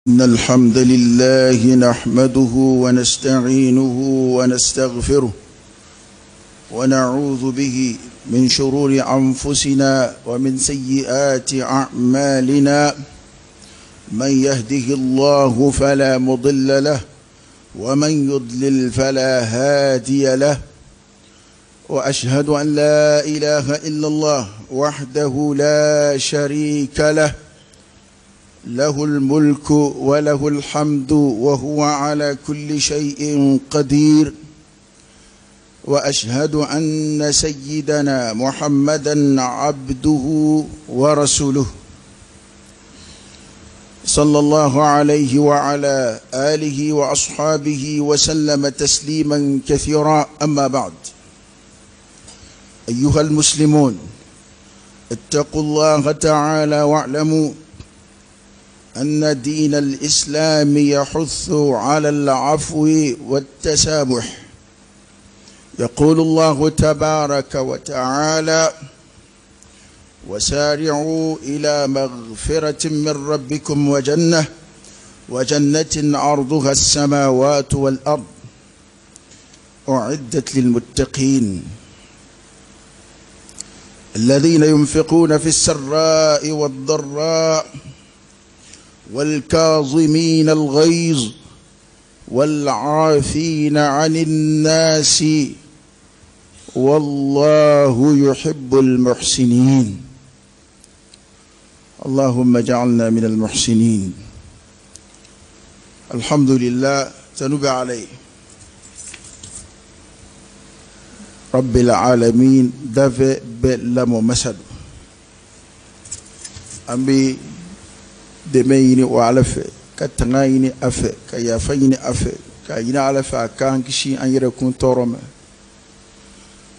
إن الحمد لله نحمده ونستعينه ونستغفره ونعوذ به من شرور أنفسنا ومن سيئات أعمالنا، من يهده الله فلا مضل له ومن يضلل فلا هادي له، وأشهد أن لا إله إلا الله وحده لا شريك له، له الملك وله الحمد وهو على كل شيء قدير، وأشهد أن سيدنا محمدا عبده ورسوله صلى الله عليه وعلى آله وأصحابه وسلم تسليما كثيرا. أما بعد، أيها المسلمون، اتقوا الله تعالى واعلموا أن دين الإسلام يحث على العفو والتسامح. يقول الله تبارك وتعالى: وسارعوا إلى مغفرة من ربكم وجنة عرضها السماوات والأرض أعدت للمتقين الذين ينفقون في السراء والضراء والكاظمين الغيظ والعافين عن الناس والله يحب المحسنين. اللهم اجعلنا من المحسنين. الحمد لله تنب عليه رب العالمين دفع بلم مسد أمي dɛmɛ ɲini o Ala fɛ, ka tanga ɲini a fɛ, ka yafa ɲini a fɛ, ka ɲini Ala fɛ a k'an kisi an yɛrɛ kun tɔɔrɔ ma.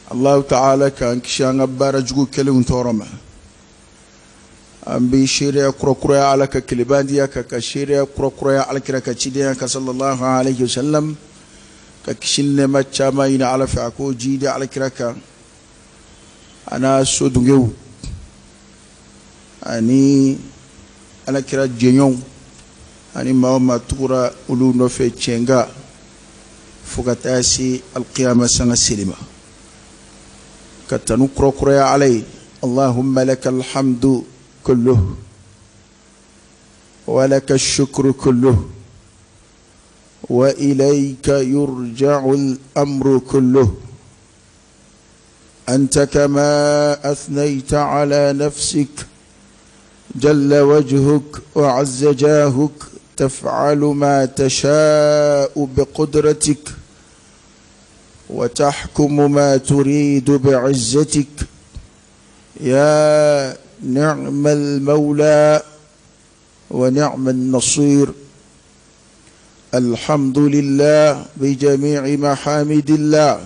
Allahu ta'ala k'an kisi an ka baara jugu kɛlenw tɔɔrɔ ma. An bɛ seereya kurakuraya Ala ka kelebandiya kan, ka seereya kurakuraya Alakira ka cidenya kan sallallahu alayhi wa sallam, ka kisi ni nɛɛma caman ɲini Ala fɛ a k'o jiidi Alakira kan, a n'a sodungew ani Alakira jɛɲɔgɔnw ani maa o maa tugura olu nɔfɛ tiɲɛ fo ka taa se alqiyama sanga seli ma. Ka tanu kurakuraya Ala ye. Allahumma laka alhamdu kulluh wa laka shukru kulluh wa ilayka yurja'u al-amru kulluh anta kama athnayta ala nafsik جل وجهك وعز جاهك تفعل ما تشاء بقدرتك وتحكم ما تريد بعزتك يا نعم المولى ونعم النصير. الحمد لله بجميع محامد الله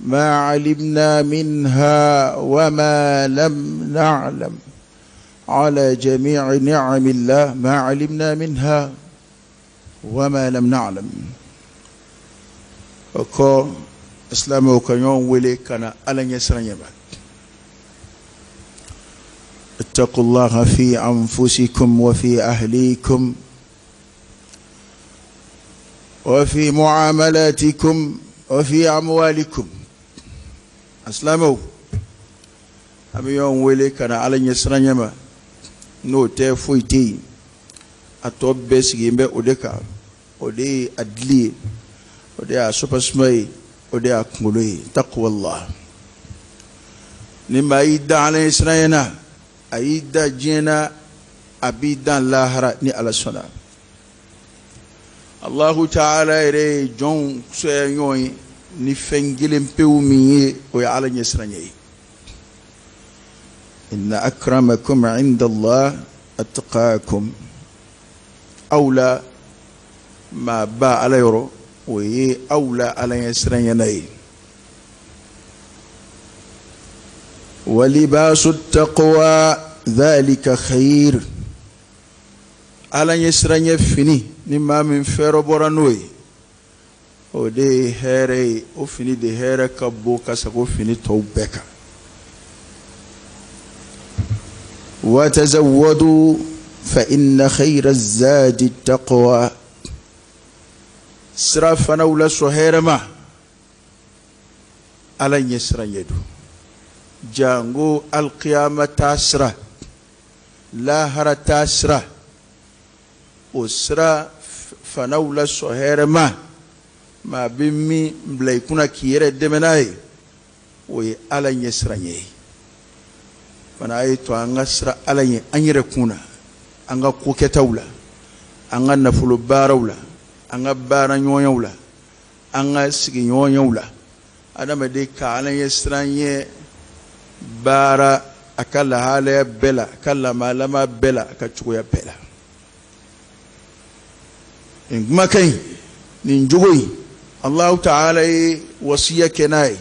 ما علمنا منها وما لم نعلم، على جميع نعم الله ما علمنا منها وما لم نعلم. Ko Islam ka ɲɔgɔn wele ka na Ala ɲɛsiranɲɛ ma. اتقوا الله في أنفسكم وفي أهليكم وفي معاملاتكم وفي أموالكم. Islam an bɛ ɲɔgɔn wele ka na Ala ɲɛsiranɲɛ ma, n'o tɛ foyi tɛ yen. A tɔ bɛɛ sigilen bɛ o de kan. O de ye a dili ye, o de y'a sopasuma ye, o de y'a kunkolo ye. Taqwallah. Ni maa y'i dan Ala ɲɛsiranɲɛ na, a y'i da diɲɛ na, a b'i dan lahara ni Ala sɔnna. Allahu ta'ala yɛrɛ ye jɔnw sɔya ɲɔgɔn ye ni fɛn kelen pewu min ye, o ye Ala ɲɛsiranɲɛ ye. إن أكرمكم عند الله أتقاكم. أولى ما با على يرو وهي أولى على يسرين يناي. ولباس التقوى ذلك خير. على يسرين يفني نما من فيرو برانوي ودي هيري وفني دي هيري كبو كسكو فني توبكا. وتزودوا فإن خير الزاد التقوى. Sira fanaw la sɔn hɛrɛ ma, Ala ɲɛ siran ɲɛ don, jango alkiyama taa sira, lahara taa sira, o sira fanaw la sɔn hɛrɛ ma. Maa bɛ min bila i kunna k'i yɛrɛ dɛmɛ n'a ye, o ye Ala ɲɛ siran ɲɛ ye. Fana a ye to an ka siran Ala ɲɛ an yɛrɛ kun na, an ka kokɛtaw la, an ka nafolo baaraw la, an ka baara ɲɔgɔnyaw la, an ka sigiɲɔgɔnyaw la. Adamaden ka Ala ɲɛ siran ɲɛ baara a ka lahalaya bɛɛ la, a ka lamalama bɛɛ la, a ka cogoya bɛɛ la. Nin kumakan in, nin jogo in, Allahu ta'ala ye wasiya kɛ n'a ye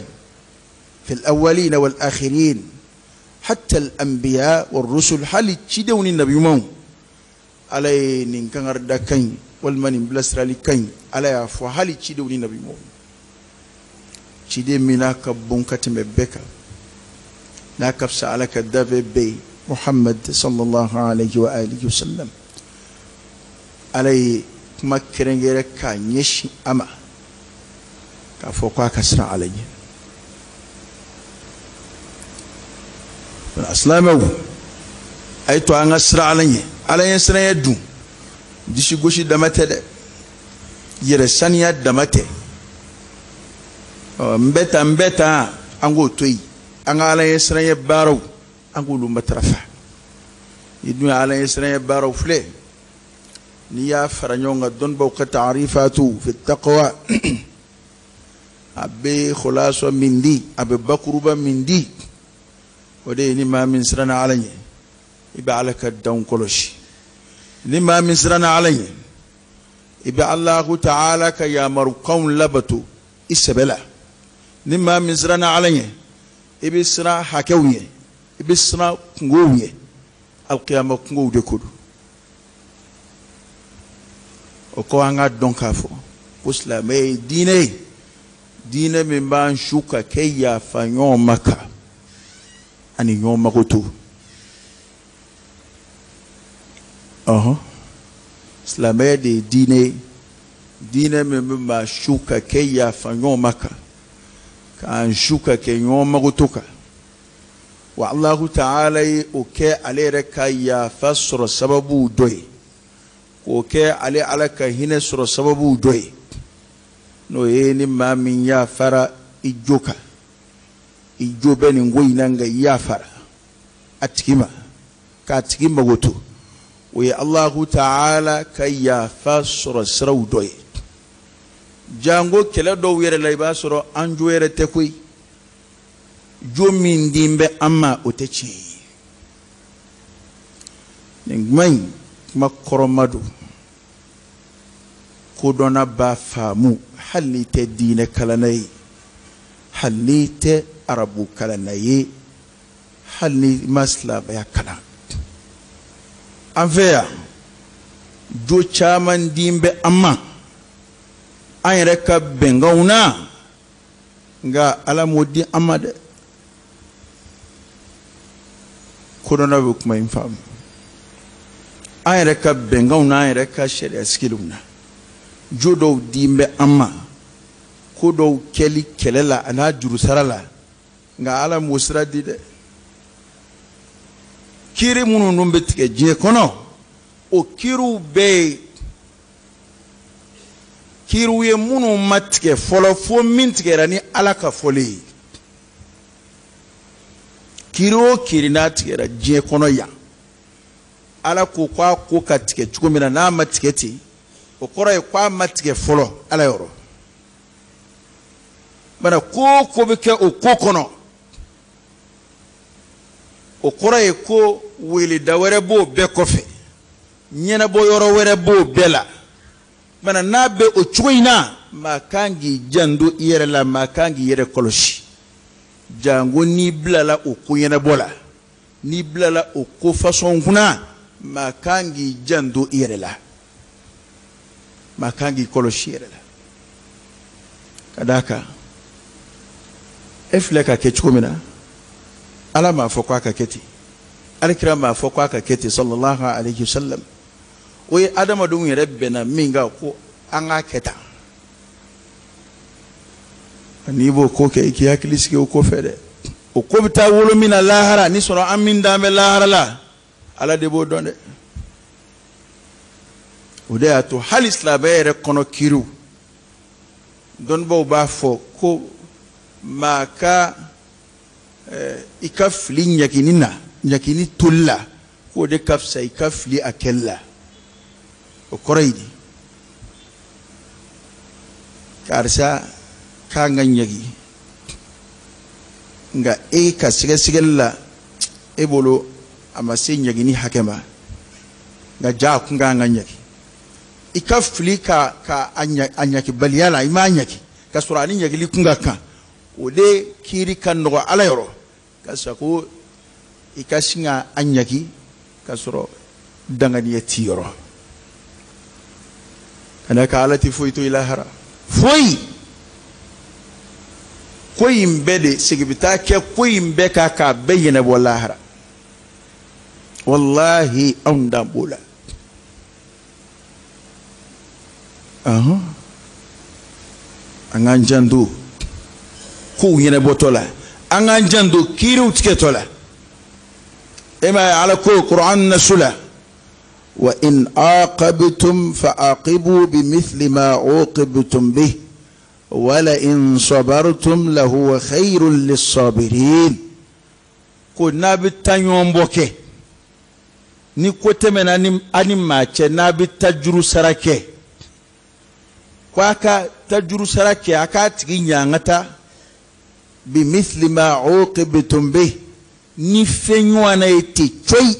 fil awwalina wal akhirin hatta al anbiya war rusul, hali cidenw ni nabiɲumanw. Ala ye nin kangarida kan in walima nin bilasirali kan in, Ala y'a fɔ hali cidenw ni nabiɲumanw. Ciden min n'a ka bon ka tɛmɛ bɛɛ kan, n'a ka fisa Ala ka dafɛ bɛɛ ye, Muhammad sallallahu alayhi wa alihi wa sallam, Ala ye kuma kɛrɛnkɛrɛn k'a ɲɛsin a ma k'a fɔ k'a ka siran Ala ɲɛ. Silamɛw, a ye to an ka siran Ala ɲɛ. Ala ɲɛ siranya dun disi gosi dama tɛ dɛ, yɛrɛ saniya dama tɛ. N bɛ tan, n bɛ tan, an k'o to yen. An ka Ala ɲɛ siranya baaraw, an k'olu matarafa. Ni dun ye Ala ɲɛ siranya baaraw filɛ, n'i y'a fara ɲɔgɔn kan dɔnnibaw ka taarifatu fi taqwa, a bɛ khulasa min di, a bɛ bakuruba min di, o de ye ni maa min siranna Ala ɲɛ, i bɛ Ala ka danw kɔlɔsi. Ni maa min siranna Ala ɲɛ, i bɛ Alahu ta'ala ka yamarukanw labato i sɛbɛ la. Ni maa min siranna Ala ɲɛ, i bɛ siran hakɛw ɲɛ, i bɛ siran kungow ɲɛ. Alkiyama kungow de ko don. O kɔ, an ka dɔn k'a fɔ ko silamɛ ye diinɛ ye, diinɛ min b'an su ka kɛ yafa ɲɔgɔn ma kan ani ɲɔgɔn mago to. Silamɛya de ye diinɛ ye, diinɛ min bɛ maa su ka kɛ yafa ɲɔgɔn ma kan, k'an su ka kɛ ɲɔgɔn mago to kan. Wa Alahu ta'ala ye o kɛ ale yɛrɛ ka yafa sɔrɔ sababuw dɔ ye, k'o kɛ ale Ala ka hinɛ sɔrɔ sababuw dɔ ye. N'o ye ni maa min yafara i jo kan, i jo bɛ nin ko in na, nka i yafara a tigi ma k'a tigi mago to, o ye Alahu ta'ala ka yafa sɔrɔ siraw dɔ ye. Jango kɛlɛ dɔw yɛrɛ la, i b'a sɔrɔ an jo yɛrɛ tɛ koyi. Jo min den bɛ an ma, o tɛ tiɲɛ ye. Nin kuma in, kuma kɔrɔma don, kodɔnna b'a faamu, hali n'i tɛ diinɛ kalanna ye, hali n'i tɛ arabu kalanna ye, hali n'i ma silamɛya kalan. An fɛ yan, jo caman den bɛ an ma an yɛrɛ ka bɛnkanw na, nka Ala m'o di an ma dɛ. Kodɔnna bɛ kuma in faamu. An yɛrɛ ka bɛnkanw n'an yɛrɛ ka sariya sigilenw na, jo dɔw den bɛ an ma ko dɔw kɛli kɛlɛ la a n'a jurusara la, nka Ala m'o sira di dɛ. Kiiri minnu dun bɛ tigɛ diɲɛ kɔnɔ, o kiiriw bɛɛ ye kiiriw ye minnu ma tigɛ fɔlɔ fo min tigɛra ni Ala ka fɔlen ye. Kiiri o kiiri n'a tigɛra diɲɛ kɔnɔ yan, Ala ko k'a ko ka tigɛ cogo min na, n'a ma tigɛ ten, o kɔrɔ ye k'a ma tigɛ fɔlɔ Ala yɔrɔ. Bana ko o ko bɛ kɛ o ko kɔnɔ, o kɔrɔ ye ko weleda wɛrɛ b'o bɛɛ kɔfɛ, ɲɛnabɔ yɔrɔ wɛrɛ b'o bɛɛ la. Bana n'a bɛ o cogo in na, maa kan k'i janto i yɛrɛ la, maa kan k'i yɛrɛ kɔlɔsi. Jango n'i bilala o ko ɲɛnabɔ la, n'i bilala o ko fasɔn kunna, maa kan k'i janto i yɛrɛ la, maa kan k'i kɔlɔsi i yɛrɛ la. Ka d'a kan, e filɛ ka kɛ cogo min na, Ala m'a fɔ k'a ka kɛ ten. Alakira m'a fɔ k'a ka kɛ ten sallallahu alayhi wa sallam. O ye adamadenw yɛrɛ bɛnna min kan ko an k'a kɛ tan. N'i b'o ko kɛ i k'i hakili sigi o ko fɛ dɛ. O ko bɛ taa wolo min na lahara ni sɔrɔ an min d'an bɛ lahara la, Ala de b'o dɔn dɛ. O de y'a to hali silamɛ yɛrɛ kɔnɔ kiriw, dɔnnibaw b'a fɔ ko maa ka i ka fili ɲagini na, ɲagini toli la, k'o de ka fisa i ka fili a kɛli la. O kɔrɔ ye di? Karisa k'an ka ɲagi, nka e ka sɛgɛsɛgɛli la e bolo a ma se ɲagini hakɛ ma, nka ja a kun k'an ka ɲagi. I ka fili ka a ɲagibaliya la, i m'a ɲagi ka sɔrɔ a ni ɲagili kun ka kan, o de kiiri ka nɔgɔ Ala yɔrɔ ka sago i ka sin ka a ɲagi ka sɔrɔ danganiya t'i yɔrɔ. Ka d'a kan Ala tɛ foyi to i lahara, foyi. Ko in bɛɛ de segin bɛ taa kɛ ko in bɛɛ kan k'a bɛɛ ɲɛnabɔ lahara. Walahi anw dan b'o la. An k'an janto kow ɲɛnabɔtɔ la, an k'an janto kiiriw tigɛtɔ la. E m'a ye Ala ko Kuran nasu la, wa in aqabtum fa aqibu bimithli ma uqibtum bih wala in sabartum lahuwa khayrun lis-sabirin. Ko n'a bɛ taa ɲɔgɔn bɔ kɛ, ni ko tɛmɛna ni a ni maa cɛ, n'a bɛ taa juru sara kɛ, ko a ka taa juru sara kɛ, a k'a tigi ɲangata bimithli ma uqibtum bih, ni fɛn ɲɔgɔnna ye ten coyi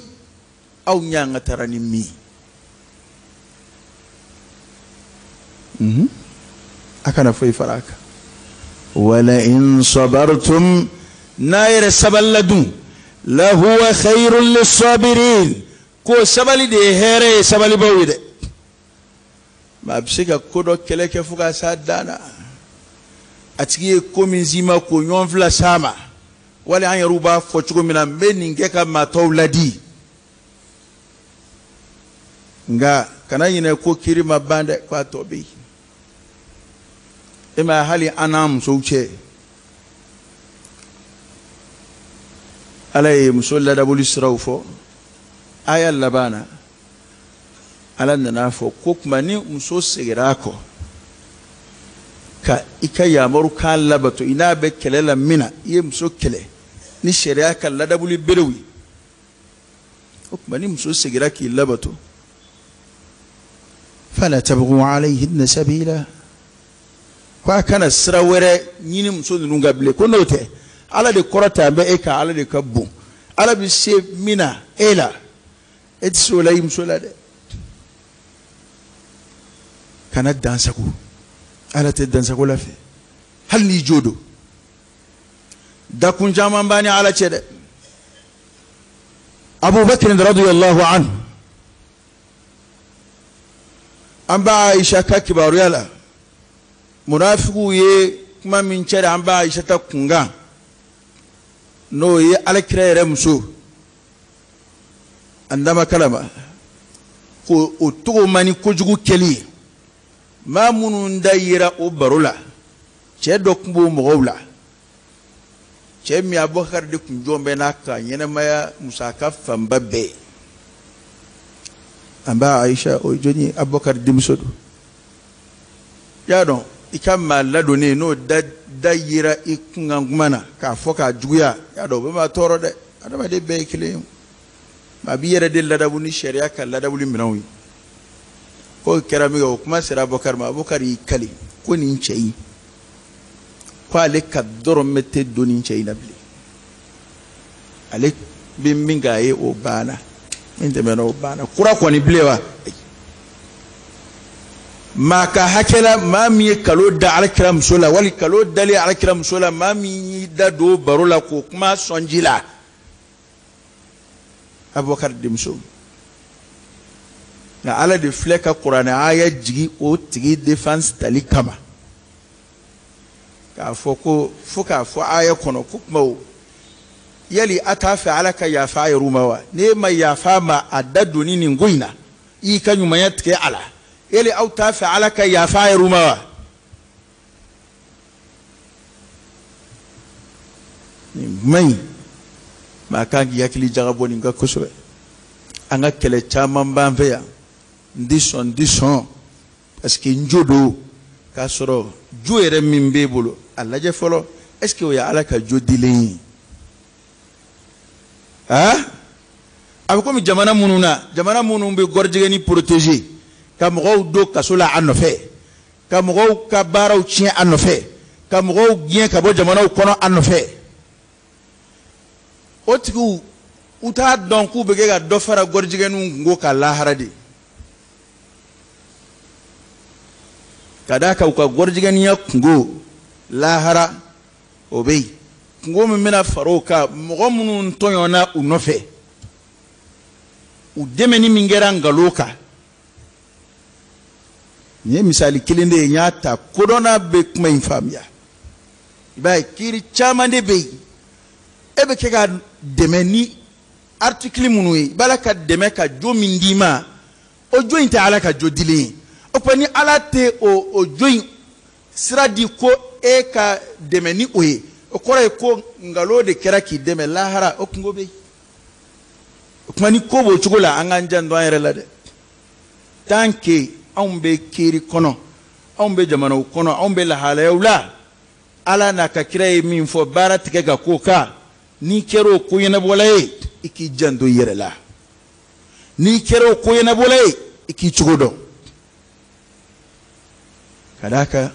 aw ɲangatara ni min ye. A kana foyi fara a kan. Wala in sabartum, n'a yɛrɛ sabalila dun, lahuwa khayrun lis-sabirin, ko sabali de ye hɛrɛ ye sabalibaw ye dɛ. Maa bɛ se ka ko dɔ kɛlɛ kɛ fo ka s'a dan na, a tigi ye ko min s'i ma k'o ɲɔgɔn fila s'a ma, wali an yɛrɛw b'a fɔ cogo min na, n bɛ nin kɛ ka maa tɔw ladi. Nka kana ɲinɛ ko kiiri ma ban dɛ, k'a tɔ bɛ yen. E ma hali an n'an musow cɛ, Ala ye muso ladaboli siraw fɔ. Aya laban na, Ala nana fɔ ko tuma ni muso seginna a kɔ ka i ka yamaru kan labato, i n'a bɛ kɛlɛ la min na, i ye muso kɛlɛ ni sariya ka ladaboli berew ye, o tuma ni muso seginna k'i labato, fala tabghu alayhinna sabila, ko a kana sira wɛrɛ ɲini muso ninnu ka bilen, ko n'o tɛ Ala de kɔrɔta bɛ e kan, Ala de ka bon, Ala bɛ se min na e la, e tɛ se o la i muso la dɛ. Kana dansago, Ala tɛ dansago la fɛ, hali n'i jo don. Dakun caman b'a ni Ala cɛ dɛ. Abubakar radiyallahu anhu, an ba Aisha ka kibaruya la, munafigiw ye kuma min cɛri an ba Aisha ta kunkan, n'o ye Alakira yɛrɛ muso, an dama kalama ko o togo man ni kojugu kɛli ye. Maa minnu da yera o baro la, cɛ dɔ tun b'o mɔgɔw la, cɛ min Abubakar de tun jɔn bɛ n'a ka ɲɛnɛmaya musaka fanba bɛɛ ye. An ba Aisha, o ye jɔnni ye? Abubakar denmuso don. I y'a dɔn i ka maa ladonnen n'o da yera i kunkan kuma na k'a fɔ k'a juguya, i y'a dɔn o bɛ maa tɔɔrɔ dɛ. Adamaden bɛɛ ye kelen ye. Maa b'i yɛrɛ de ladabu ni sariya ka ladabuli minɛnw ye. K'o kɛra min kɛ, o kuma sera Abubakar ma, Abubakar y'i kali ko nin cɛ in, ko ale ka dɔrɔmɛ tɛ don nin cɛ in na bilen. Ale bɛ min k'a ye o banna, min tɛmɛna o banna, kura kɔni bilen wa? Maa ka hakɛ la, maa min ye kalo da Alakira muso la, wali kalo dalen Alakira muso la, maa min y'i da don baro la k'o kuma sɔn ji la, Abubakar denmuso. Nka Ala de filɛ ka kuranɛ aya jigi o tigi défense tali kama, k'a fɔ ko fo k'a fɔ aya kɔnɔ ko kuma o Yali a t'a fɛ Ala ka yafa a yɛrɛw ma wa? N'e ma yafa a ma a da donni nin ko in na, i ka ɲumanya tigɛ a la, yali aw t'a fɛ Ala ka yafa a yɛrɛw ma wa? Nin kuma in, maa kan k'i hakili jagabɔ nin kan kosɛbɛ. An ka kɛlɛ caman b'an fɛ yan, n ti sɔn, n ti sɔn, parce que n jo don. K'a sɔrɔ jo yɛrɛ min b'e bolo, a lajɛ fɔlɔ, est ce que o ye Ala ka jo dilen ye? A bɛ komi jamana minnu na, jamana minnu bɛ gɔrijɛgɛni protéger, ka mɔgɔw don kaso la a nɔfɛ, ka mɔgɔw ka baaraw tiɲɛ a nɔfɛ, ka mɔgɔw gɛn ka bɔ jamanaw kɔnɔ a nɔfɛ. O tigiw u t'a dɔn k'u bɛ kɛ ka dɔ fara gɔrijɛgɛninw kungo kan lahara de. Ka d'a kan u ka gɔrijɛgɛninya kungo lahara o bɛ yen. Kungo min bɛna fara o kan, mɔgɔ minnu tɔɲɔna u nɔfɛ, u dɛmɛni min kɛra nkalon kan. Nin ye misali kelen de ye, n y'a ta kodɔnna bɛ kuma in faamuya. I b'a ye kiiri caman de bɛ yen, e bɛ kɛ ka dɛmɛ ni article minnu ye, i b'a la ka dɛmɛ ka jo min d'i ma, o jo in tɛ Ala ka jo dilen ye. O tuma ni Ala tɛ o jo in sira di ko e ka dɛmɛ ni o ye, o kɔrɔ ye ko nkalon de kɛra k'i dɛmɛ lahara, o kungo bɛ yen. O tuma ni ko b'o cogo la, an k'an janto an yɛrɛ la dɛ. Tant que anw bɛ kiiri kɔnɔ, anw bɛ jamanaw kɔnɔ, anw bɛ lahalayaw la, Ala n'a ka kira ye min fɔ baara tigɛ ka k'o kan, n'i kɛra o ko ɲɛnabɔla ye, i k'i janto i yɛrɛ la. N'i kɛra o ko ɲɛnabɔla ye, i k'i cogo dɔn. Ka d'a kan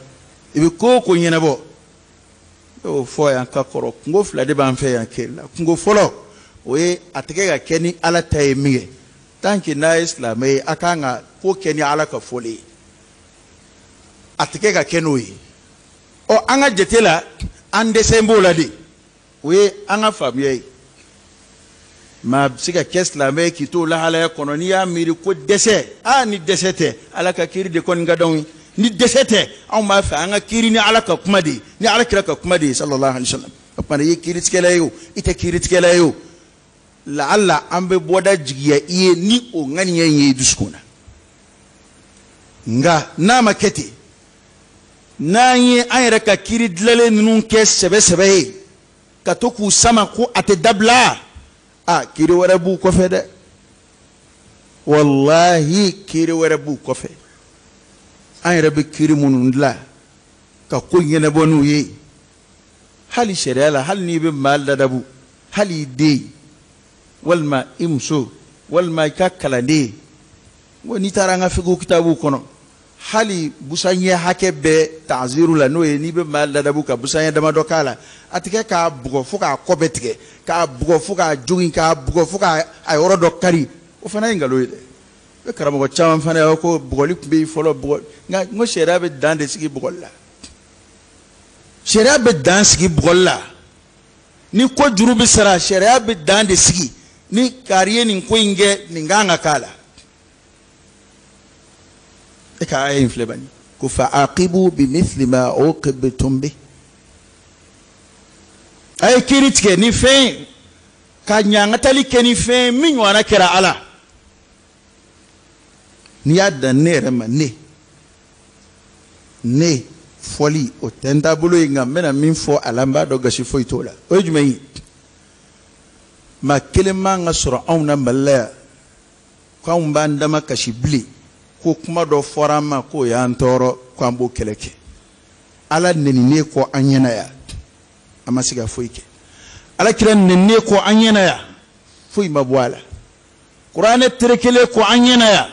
i bɛ ko o ko ɲɛnabɔ, ne y'o fɔ yan ka kɔrɔ, kungo fila de b'an fɛ yan kiri la. Kungo fɔlɔ, o ye a tɛ ka kɛ ni Ala ta ye min kɛ. Tant que n'a ye silamɛ ye, a kan ka ko kɛ ni Ala ka fɔlen ye, a tɛ ka kɛ n'o ye. Ɔ, an ka jate la, an dɛsɛ b'o la de, o ye an ka faamuya ye. Maa bɛ se ka kɛ silamɛ ye k'i t'o lahalaya kɔnɔ, n'i y'a miiri ko dɛsɛ, aa ni dɛsɛ tɛ, Ala ka kiiri de kɔni ka d'anw ye. Ni dɛsɛ tɛ, anw b'a fɛ an ka kiiri ni Ala ka kuma de ye, ni Ala kira ka kuma de ye, sallallahu alaihi wa sallam. O tuma i ye kiiritigɛla ye o, i tɛ kiiritigɛla ye o, laala an bɛ bɔda jigiya i ye ni o ŋaniya in ye i dusukun na. Nka n'a ma kɛ ten, n'an ye an yɛrɛ ka kiiri dilanlen ninnu kɛ sɛbɛ sɛbɛ ye, ka to k'u sama ko a tɛ dabila, a kiiri wɛrɛ b'u kɔfɛ dɛ. Walahi kiiri wɛrɛ b'u kɔfɛ. An yɛrɛ bɛ kiiri minnu dilan ka ko ɲɛnabɔ n'u ye, hali sariya la, hali n'i bɛ maa ladabu, hali i den walima i muso walima i ka kalanden, n ko n'i taara an ka fiqhu kitabuw kɔnɔ, hali busan ɲɛ hakɛ bɛ ta'ziru la, n'o ye n'i bɛ maa ladabu ka busan ɲɛ damadɔ k'a la, a tɛ kɛ k'a bugɔ fo k'a kɔ bɛɛ tigɛ, k'a bugɔ fo k'a jogin, k'a bugɔ fo k'a yɔrɔ dɔ kari, o fana ye nkalon ye dɛ. I bɛ karamɔgɔ caman fana ye ko bugɔli tun bɛ yen fɔlɔ, bugɔ, nka n ko sariya bɛ dan de sigi bugɔli la. Sariya bɛ dan sigi bugɔli la. Ni ko juru bɛ sara, sariya bɛ dan de sigi. Ni kari ye nin ko in kɛ, nin kan ka k'a la. E ka aya in filɛ bani, ko fa aqibu bi mithli ma uqibtum bi. A ye kiiri tigɛ ni fɛn, ka ɲangatali kɛ ni fɛn min ɲɔgɔnna kɛra a la. N'i y'a dan ne yɛrɛ ma, ne fɔli o tɛ n taabolo ye, nka n bɛna min fɔ a la, n b'a dɔn gasi foyi t'o la. O ye jumɛn ye? Maa kelen man ka sɔrɔ anw na Mali la yan k'anw b'an dama kasi bilen ko kuma dɔ fɔra an ma k'o y'an tɔɔrɔ, k'an b'o kɛlɛ kɛ. Ala neninen kɔ an ɲɛna yan, an ma se ka foyi kɛ. Ala kira neninen kɔ an ɲɛna yan, foyi ma bɔ a la. Kuranɛ terekelen kɔ an ɲɛna yan.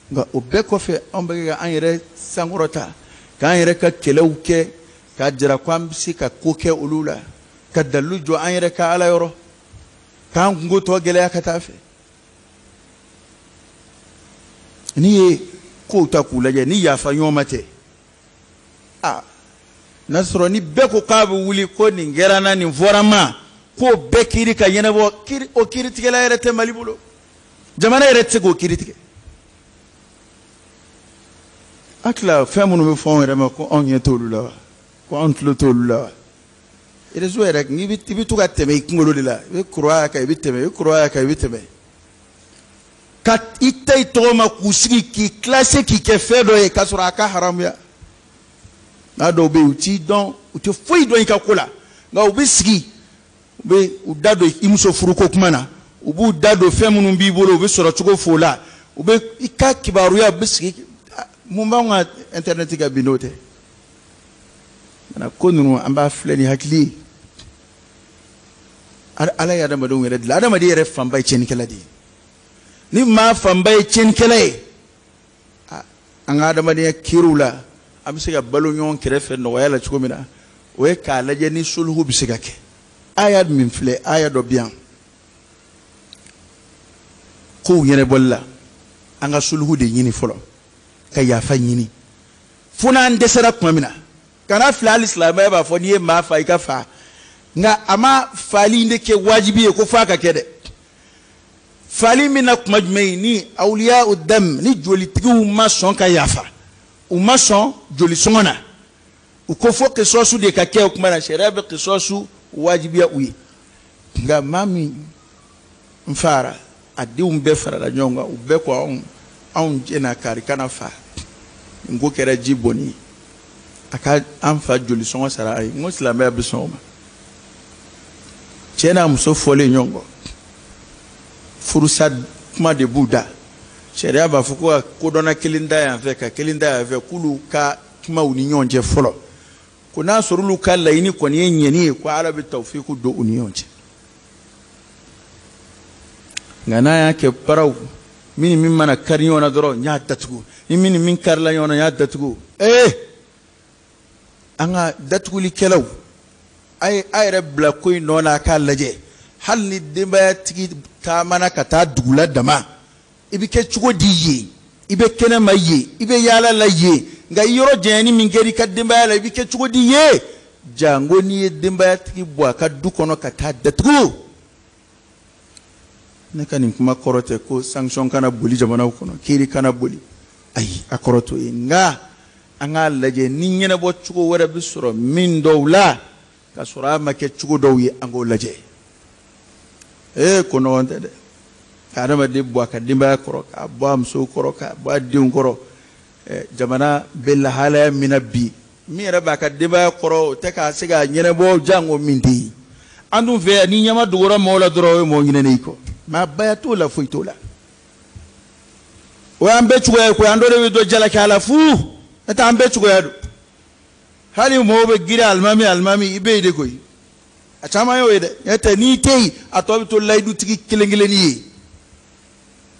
Nka o bɛɛ kɔfɛ, anw bɛ kɛ an yɛrɛ sankɔrɔta, k'an yɛrɛ ka kɛlɛw kɛ, k'a jira ko an bɛ se ka ko kɛ olu la, ka dalilu jɔ an yɛrɛ ka Ala yɔrɔ, k'an kungo tɔ gɛlɛya ka taa fɛ. N'i ye kow ta k'u lajɛ, ni yafa ɲɔgɔn ma tɛ, a n'a sɔrɔ ni bɛɛ ko k'a bɛ wuli ko nin kɛra n na, nin fɔra n ma, k'o bɛɛ kiiri ka ɲɛnabɔ, kiiri o kiiritigɛla yɛrɛ tɛ Mali bolo, jamana yɛrɛ tɛ se k'o kiiri tigɛ. A tila fɛn minnu bɛ fɔ anw yɛrɛ ma ko anw ɲɛ t'olu la wa, ko anw tulo t'olu la wa. Réseau yɛrɛ n'i bɛ i bɛ to ka tɛmɛ i kunkolo de la, i bɛ kuruwa kan, i bɛ tɛmɛ, i bɛ kuruwa kan, i bɛ tɛmɛ. Ka i ta i tɔgɔ ma k'u sigi k'i classé k'i kɛ fɛn dɔ ye k'a sɔrɔ a ka haramuya. N'a dɔw bɛ yen u t'i dɔn, u tɛ foyi dɔn i ka ko la, nka u bɛ sigi, u bɛ u da don i muso furuko kuma na, u b'u da don fɛn minnu b'i bolo, u bɛ sɔrɔ cogo f'o la, u bɛ i ka kibaruya, u bɛ sigi. Mun b'anw ka internet kan bi n'o tɛ? Nka ko ninnu an b'a filɛ ni hakili ye. Ala ye adamadenw yɛrɛ dilan, adamaden yɛrɛ fanba ye tiɲɛnikɛla de ye. Ni maa fanba ye tiɲɛnikɛla ye, an ka adamadenya kiiriw la, an bɛ se ka balo ɲɔgɔn kɛrɛfɛ nɔgɔya la cogo min na, o ye k'a lajɛ ni suluhu bɛ se ka kɛ. Aya min filɛ, aya dɔ bɛ yan kow ɲɛnabɔli la, an ka suluhu de ɲini fɔlɔ, ka yafa ɲini fo n'an dɛsɛra tuma min na. Kana filɛ, hali silamɛya b'a fɔ n'i ye maa fa i ka fa, nka a ma faali in de kɛ wajibi ye ko f'a ka kɛ dɛ. Faali min na kuma jumɛn ye, ni awliya o dam, ni jolitigiw ma sɔn ka yafa, u ma sɔn jolisɔngɔ na, u ko fo kisɔsu de ka kɛ, o kuma na sariya bɛ kisɔsu wajibiya u ye. Nka maa min n fara, a denw bɛɛ farala ɲɔgɔn kan, u bɛɛ ko anw jɛna kari kana fa, n ko kɛra ji bɔnni ye, a ka an fa jolisɔngɔ sara a ye. N ko silamɛya bɛ sɔn o ma. Cɛ n'a muso fɔlen ɲɔgɔn kɔ, furusa kuma de b'u da. Sariya b'a fɔ ko ka kodɔnna kelen da yan fɛ, ka kelen da yan fɛ, k'olu ka kumaw ni ɲɔgɔn cɛ fɔlɔ, ko n'a sɔrɔ olu ka laɲini kɔni ye ɲɛni ye, ko Ala bɛ tawfiku don u ni ɲɔgɔn cɛ. Nka n'a y'a kɛ paraw, min ni min mana kari ɲɔgɔn na dɔrɔn n y'a datugu, ni min ni min karila ɲɔgɔn na n y'a datugu. An ka datugulikɛlaw, a ye a yɛrɛ bila ko in nɔ na, a k'a lajɛ. Hali ni denbayatigi taamana ka taa dugu la dama, i bɛ kɛ cogo di yen, i bɛ kɛnɛma yen, i bɛ yaala la yen, nka i yɔrɔ janyani min kɛra i ka denbaya la, i bɛ kɛ cogo di yen? Jango n'i ye denbayatigi bɔ a ka du kɔnɔ ka taa datugu. Ne ka nin kuma kɔrɔ tɛ ko sanction kana boli jamanaw kɔnɔ, kiiri kana boli, ayi, a kɔrɔ t'o ye. Nka an k'a lajɛ ni ɲɛnabɔ cogo wɛrɛ bɛ sɔrɔ min dɔw la ka sɔrɔ a ma kɛ cogo dɔw ye, an k'o lajɛ. Ko nɔgɔn tɛ dɛ, ka adamaden bɔ a ka denbaya kɔrɔ, k'a bɔ a musow kɔrɔ, k'a bɔ a denw kɔrɔ. Jamana bɛ lahalaya min na bi, min yɛrɛ b'a ka denbaya kɔrɔ, o tɛ k'a se k'a ɲɛnabɔ, jango min tɛ yen. An dun fɛ yan, ni ɲɛma dogora maaw la dɔrɔn, o ye mɔgɔ ɲinɛnen i kɔ. Maa baya t'o la, foyi t'o la. O y'an bɛɛ cogoya ye koyi, an dɔ de bɛ dɔ jalaki a la fu, n'o tɛ an bɛɛ cogoya don. Hali mɔgɔw bɛ girin alimami alimami, i bɛ yen de koyi, a caman y'o ye dɛ. N'o tɛ n'i tɛ yen, a tɔ bɛ to layidutigi kelen kelennin ye.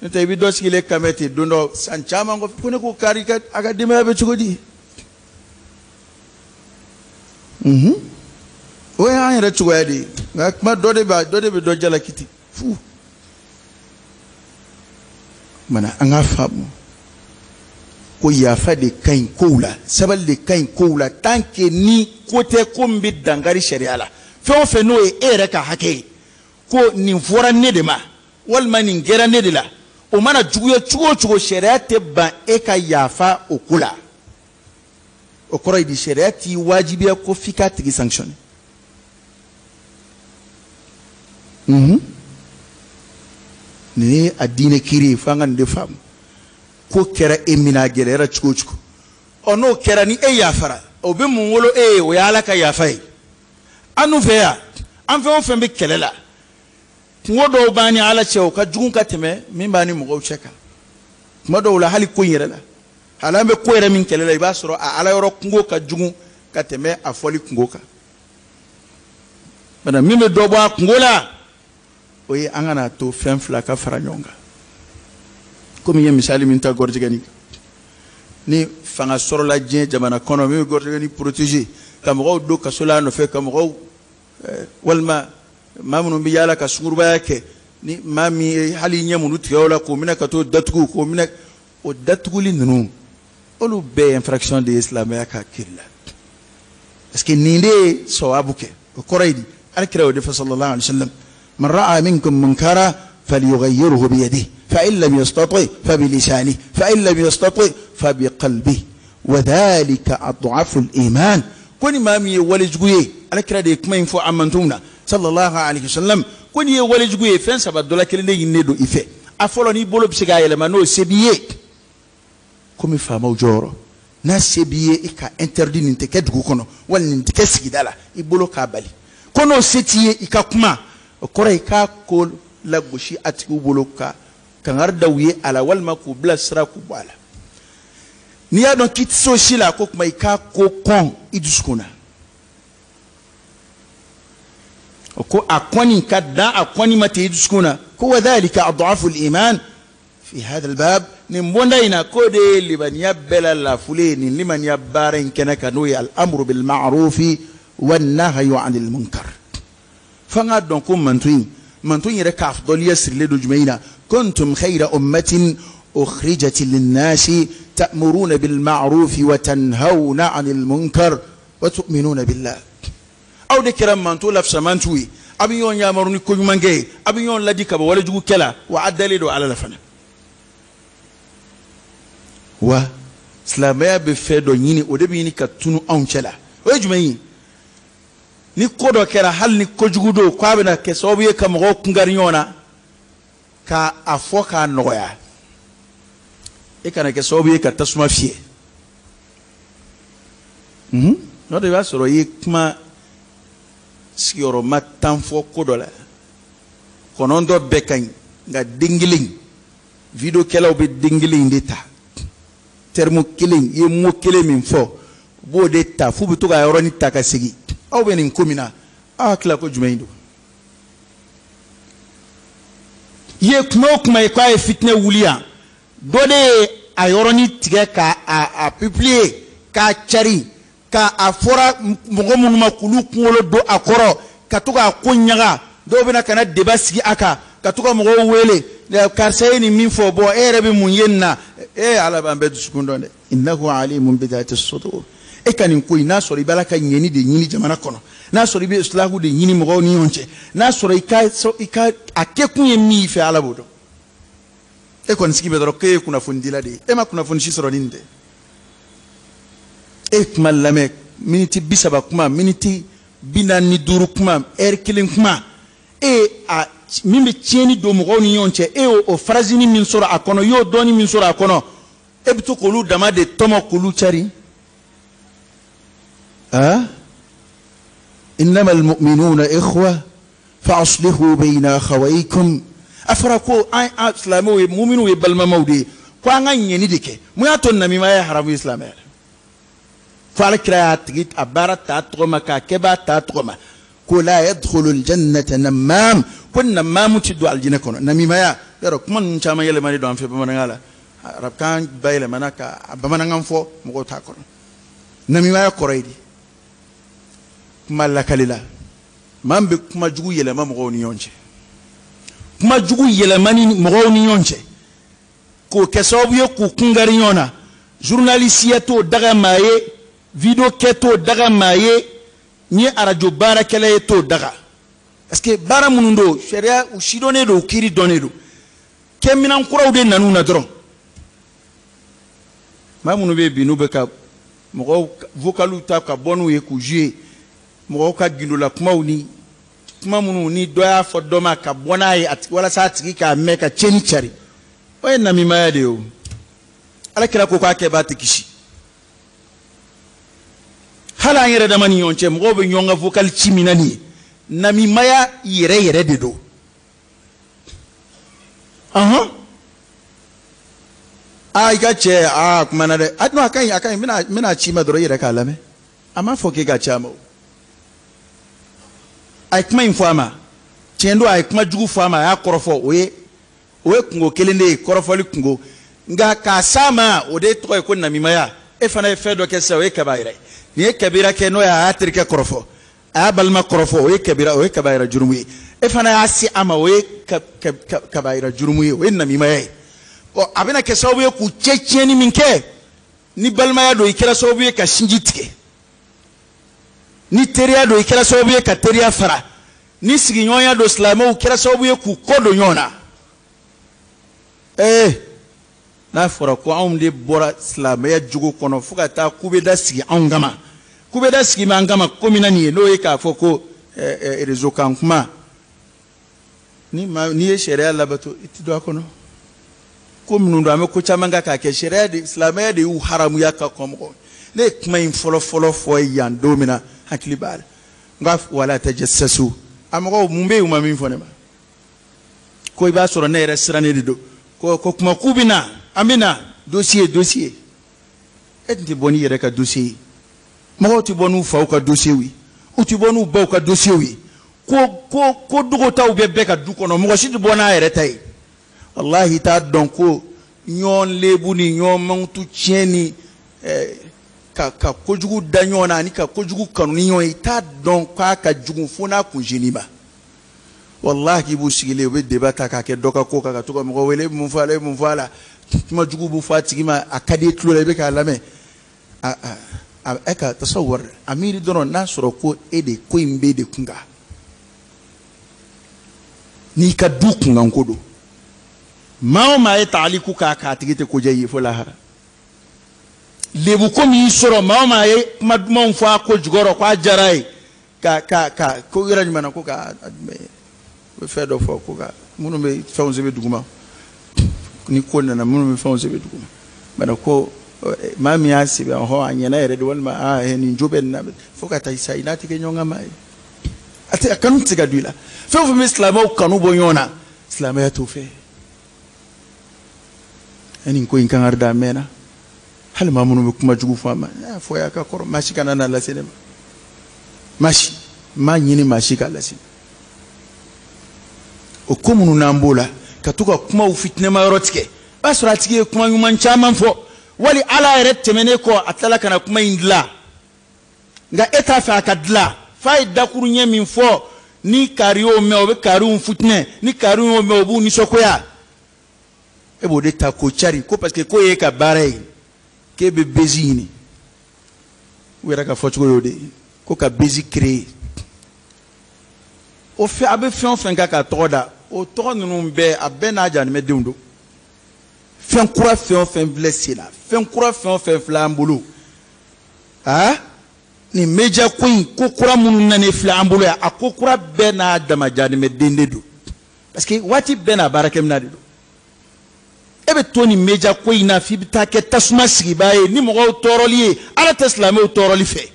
N'o tɛ i bɛ dɔ sigilen kanbɛ ten don dɔ san caman kɔfɛ, ko ne ko kari a ka denbaya bɛ cogo di? O y'an yɛrɛ cogoya de ye. Nka kuma dɔ de b'a, dɔ de bɛ dɔ jalaki ten fu. Mana an k'a faamu ko yafa de ka ɲi kow la, sabali de ka ɲi kow la, tant que ni ko tɛ ko min bɛ dankari sariya la. Fɛn o fɛn n'o ye e yɛrɛ ka hakɛ ye, ko nin fɔra ne de ma, walima nin kɛra ne de la, o mana juguya cogo o cogo, sariya tɛ ban e ka yafa o ko la. O kɔrɔ ye di, sariya t'i wajibiya ko f'i k'a tigi sanctionner. Nin ye a diinɛ kiiri ye, f'an ka nin de faamu. Ko kɛra e min na, a gɛlɛyara cogo o cogo, ɔ n'o kɛra ni e yafara, o bɛ mun wolo e ye? O ye Ala ka yafa ye. An dun fɛ yan, an fɛn o fɛn bɛ kɛlɛ la, kungo dɔw b'an ni Ala cɛ, o ka jugu ka tɛmɛ min b'an ni mɔgɔw cɛ kan. Kuma dɔw la, hali ko in yɛrɛ la, hali an bɛ ko yɛrɛ min kɛlɛ la, i b'a sɔrɔ a Ala yɔrɔ kungo ka jugu ka tɛmɛ a fɔli kungo kan. Bana min bɛ dɔ bɔ a kungo la, o ye an kana to fɛn fila ka fara ɲɔgɔn kan. Komi n ye misali min ta gɔrɔjɛgɛni kan, ni fanga sɔrɔla diɲɛ jamana kɔnɔ min bɛ gɔrɔjɛgɛni protéger, ka mɔgɔw don kaso la a nɔfɛ, ka mɔgɔw walima maa minnu bɛ yaala ka sungurubaya kɛ, ni maa min ye hali ɲɛ minnu tigɛ o la, k'o minɛ ka t'o datugu, k'o minɛ, o datuguli ninnu, olu bɛɛ ye infraction de ye silamɛya ka kiiri la. Parce que nin de ye sawabu kɛ. O kɔrɔ ye di? Ala kira y'o de fɔ sallallahu alaihi wa sallam, man ra'a minkum munkara falyughayyirhu biyadihi fa in lam yastati fa bilisanihi fa in lam yastati fa biqalbihi wa dhalika ad'afu al-iman. Ko ni maa min ye walejugu ye, ala kira de ye kuma in fɔ a mantonw na sallallahu alaihi wasallam, ko n'i ye walejugu ye, fɛn saba dɔ la kelen de ɲininen don i fɛ. A fɔlɔ, n'i bolo bɛ se k'a yɛlɛma, n'o se b'i ye, komi faamaw jɔyɔrɔ, n'a se b'i ye i ka interdit nin tɛ kɛ dugu kɔnɔ wali nin tɛ kɛ sigida la, i bolo k'a bali. Ko n'o se t'i ye, i ka kuma, o kɔrɔ i k'a ko lagosi a tigiw bolo ka kangari da u ye a la, walima k'u bila sira k'u bɔ a la. N'i y'a dɔn k'i tɛ se o si la, ko kuma i k'a ko kɔn i dusukun na. O ko a kɔni ka dan a kɔni ma ten i dusukun na, ko wa dhalika ad'afu al-iman fi hadha al-bab. Nin bonda in na, k'o de ye limaniya bɛɛ la lafule ye nin limaniya baara in kɛnɛ kan, n'o ye al-amru bil ma'rufi wan nahyu 'anil munkar. F'an k'a dɔn ko manton yɛrɛ ka afdaliya sirilen don jumɛn in na? Kuntum khayra ummatin ukhrijat lin-nasi ta'muruna bil ma'rufi wa tanhawna 'anil munkar wa tu'minuna billah. Aw de kɛra manton lafsamantiw ye, a bɛ ɲɔgɔn yamaru ni koɲumankɛ ye, a bɛ ɲɔgɔn ladi ka bɔ walejugukɛ la, wa a dalen don Ala la fana. Wa silamɛya bɛ fɛn dɔ ɲini, o de bɛ ɲini ka tunu anw cɛ la. O ye jumɛn ye? Ni ko dɔ kɛra, hali ni kojugu don, k'a bɛna kɛ sababu ye ka mɔgɔw kungari ɲɔgɔn na, k'a a fɔ k'a nɔgɔya, e kana kɛ sababu ye ka tasuma fiyɛ. N'o tɛ, i b'a sɔrɔ i ye kuma sigiyɔrɔma 10 fɔ ko dɔ la, 9 bɛɛ ka ɲi, nka den kelen, videokɛlaw bɛ den kelen in de ta, terme kelen, i ye mot kelen min fɔ, u b'o de ta f'u bɛ to k'a yɔrɔnin ta ka segin. Aw bɛ nin ko min na, aw hakili la ko jumɛn in don? I ye kuma o kuma ye k'a ye fitinɛ wuli yan, dɔ de ye a yɔrɔnin tigɛ k'a a publier, k'a cari, k'a a fɔra mɔgɔ minnu ma k'olu kunkolo don a kɔrɔ, ka to k'a ko ɲaga. Dɔw bɛna ka na débat sigi a kan, ka to ka mɔgɔw wele, karisa ye nin min fɔ, bɔn e yɛrɛ bɛ mun ye nin na? E Ala b'an bɛɛ dusukun dɔn dɛ. Innahu alimun bidhati sudur. E ka nin ko in, n'a sɔrɔ i b'a la ka ɲɛni de ɲini jamana kɔnɔ, n'a sɔrɔ i bɛ islahu de ɲini mɔgɔw ni ɲɔgɔn cɛ, n'a sɔrɔ i ka a kɛkun ye min y'i fɛ, Ala b'o dɔn. E kɔni sigi bɛ dɔrɔn k'e ye kunnafonidila de ye, e ma kunnafoni si sɔrɔ ni nin tɛ. E kuma lamɛn, miniti 30 kuma, miniti 45 kuma, ɛri kelen kuma, e a min bɛ tiɲɛni don mɔgɔw ni ɲɔgɔn cɛ, e y'o o phrasini min sɔrɔ a kɔnɔ, i y'o dɔɔni min sɔrɔ a kɔnɔ, e bɛ to k'olu dama de tɔmɔ k'olu cari. Innama almu'minuna ikhwa fa aslihu bayna akhawaykum. A fɔra ko an silamɛw ye, muminuw ye balimamaw de ye, ko an ka ɲɛni de kɛ. Mun y'a to namimaya ye haramu ye silamɛya la? Fo Ala kira y'a tigi a baara ta tɔgɔ ma, k'a kɛbaa ta tɔgɔ ma, ko la yadkhulu aljannata namam, ko namamu ti don aljinɛ kɔnɔ. Namimaya yɔrɔ kuma ninnu caman yɛlɛmalen don an fɛ bamanankan la, arabukan bayɛlɛmana ka bamanankan fɔ mɔgɔw t'a kɔnɔ. Namimaya kɔrɔ ye di? Kuma lakali la, maa min bɛ kuma jugu yɛlɛma mɔgɔw ni ɲɔgɔn cɛ, kuma jugu yɛlɛmani mɔgɔw ni ɲɔgɔn cɛ, k'o kɛ sababu ye k'u kungari ɲɔgɔn na. Journaliste t'o daga maa ye, video kɛ t'o daga maa ye, n ye arajo baarakɛla ye t'o daga. Parce que baara minnu don, sariya u sidɔnnen don, u kiiri dɔnnen don, kɛminan kuraw de nan'u na dɔrɔn. Maa minnu bɛ yen bi n'u bɛ ka mɔgɔw vocaliw ta ka bɔ n'u ye k'u jouer, mɔgɔw ka gindola kumaw ni kuma minnu ni dɔ y'a fɔ dɔ ma ka bɔ n'a ye walasa a tigi k'a mɛn ka tiɲɛni cari, o ye namimaya de ye o. Ala kira ko k'a kɛbaa tɛ kisi. Hali an yɛrɛ dama ni ɲɔgɔn cɛ, mɔgɔw bɛ ɲɔgɔn ka vocal ci min na nin ye, namimaya yɛrɛ yɛrɛ de don. Aa i ka cɛ, aa kumana dɛ. A non, a ka ɲi, a ka ɲi, n bɛna ci ma dɔrɔn i yɛrɛ k'a lamɛn. A m'a fɔ k'e ka ci a ma o. A ye kuma in fɔ a ma, tiɲɛ don, a ye kuma jugu fɔ a ma, a y'a kɔrɔfɔ, o ye kungo kelen de ye, kɔrɔfɔli kungo. Nka k'a s'a ma, o de tɔgɔ ye ko namimaya. E fana ye fɛn dɔ kɛ sisan, o ye kabayira ye. Nin ye kabira kɛ, n'o ye a y'a terikɛ kɔrɔfɔ, a y'a balima kɔrɔfɔ, o ye kabira, o ye kabayira jurumu ye. E fana y'a se a ma, o ye kabayira jurumu ye, o ye namimaya ye. Ɔ a bɛna kɛ sababu ye k'u cɛ tiɲɛni min kɛ, ni balimaya don, i kɛra sababu ye ka sinji tigɛ, ni teriya don, i kɛra sababu ye ka teriya fara, ni sigiɲɔgɔnya don, silamɛw kɛra sababu ye k'u kɔ don ɲɔgɔn na. N'a fɔra ko anw de bɔra silamɛya jogo kɔnɔ fo ka taa kubeda sigi anw kama, Kubeda sigi bɛ an kama ko min na nin ye, n'o ye k'a fɔ ko réseau kan kuma, ni maa n'i ye sariya labato, i ti don a kɔnɔ. Ko minnu don, an bɛ ko caman kan k'a kɛ, sariya de, silamɛya de y'u haramuya ka kɔn mɔgɔ. Ne ye kuma in fɔlɔ fɔlɔ fɔ yan don min na, hakili b'a la, n ka wala tajassasu, a mɔgɔw mun bɛ yen u ma min fɔ ne ma, ko i b'a sɔrɔ ne yɛrɛ sirannen de don, ko kuma k'u bɛ na, an bɛ na dossier dossier. E tun tɛ bɔ n'i yɛrɛ ka dossier ye, mɔgɔw tɛ bɔ n'u faw ka dossier ye, u tɛ bɔ n'u baw ka dossier ye, ko dogotaw bɛ bɛɛ ka du kɔnɔ, mɔgɔ si tɛ bɔ n'a yɛrɛ ta ye. Walahi, t'a dɔn ko ɲɔgɔn lebu ni ɲɔgɔn mankutu tiɲɛ ni ka kojugu da ɲɔgɔn na ani ka kojugu kanu ni ɲɔgɔn ye, i t'a dɔn k'a ka jugu fo n'a kun sen'i ma. Walahi, k'i b'u sigilen, u bɛ débat ta k'a kɛ dɔ ka ko kan, ka to ka mɔgɔ wele, mun fɔ a la, e mun fɔ a la, kuma jugu b'u fɔ a tigi ma, a ka di i tulo la, i bɛ k'a lamɛn. A e ka tasawwar, a miiri dɔrɔn n'a sɔrɔ ko e de ko in b'e de kun kan, n'i ka du kunkanko don, maa o maa ye taaliku k'a k'a tigi tɛ ko diya i ye fo lahara. Lebu ko min y'i sɔrɔ, maa o maa ye kuma dumanw fɔ a ko jukɔrɔ k'a diyara ye, ka ko yɔrɔ jumɛn na, ko ka u bɛ fɛn dɔ fɔ, ko ka minnu bɛ fɛnw sɛbɛn duguma, ni ko nana minnu bɛ fɛnw sɛbɛn duguma, bana ko maa min y'a sɛbɛn, ɔhɔn, a ɲɛna yɛrɛ de, walima aa nin jo bɛ nin na, fo ka taa i sa i n'a tɛ kɛ ɲɔgɔn kan maa ye. A tɛ, a kanu tɛ se ka don i la. Fɛn o fɛn bɛ silamɛw kanu bɔ ɲɔgɔn na, silamɛya t'o fɛ. Nin ko in kan ka da a mɛnna, hali maa minnu bɛ kuma jugu fɔ a ma, ne y'a fɔ a ka kɔrɔ, maa si kana n'a lase ne ma, maa si m'a ɲini maa si k'a lase. O ko minnu n'an b'o la, ka to ka kumaw fitinɛma yɔrɔ tigɛ, o b'a sɔrɔ a tigi ye kuma ɲuman caman fɔ, wali ala yɛrɛ tɛmɛnen kɔ, a tilala ka na kuma in dilan, nka e t'a fɛ a ka dilan, f'a ye dakuru ɲɛ min fɔ, ni kari y'o mɛn, o bɛ kariw futinɛ, ni kariw y'o mɛn, o b'u nisɔngoya, e b'o de ta k'o cari, ko parce que k'o y'e ka baara ye, k'e bɛ bezi ɲini. U yɛrɛ ka fɔcogo y'o de ye, ko ka bezi créer. O fɛn, a bɛ fɛn o fɛn kan k'a tɔgɔ da, o tɔgɔ ninnu bɛɛ, a bɛɛ n'a jahanɛmɛdenw don. Fɛn kura fɛn o fɛn filɛ sen na, fɛn kura fɛn o fɛn filɛ an bolo, aa nin media ko in, ko kura minnu nanen filɛ an bolo yan, a ko kura bɛɛ n'a dama jahanɛmɛden de don, parce que waati bɛɛ n'a baarakɛminɛn de don. E bɛ to nin media ko in na f'i bɛ taa kɛ tasuma sigibaa ye ni mɔgɔw tɔɔrɔli ye. Ala tɛ silamɛw tɔɔrɔli fɛ.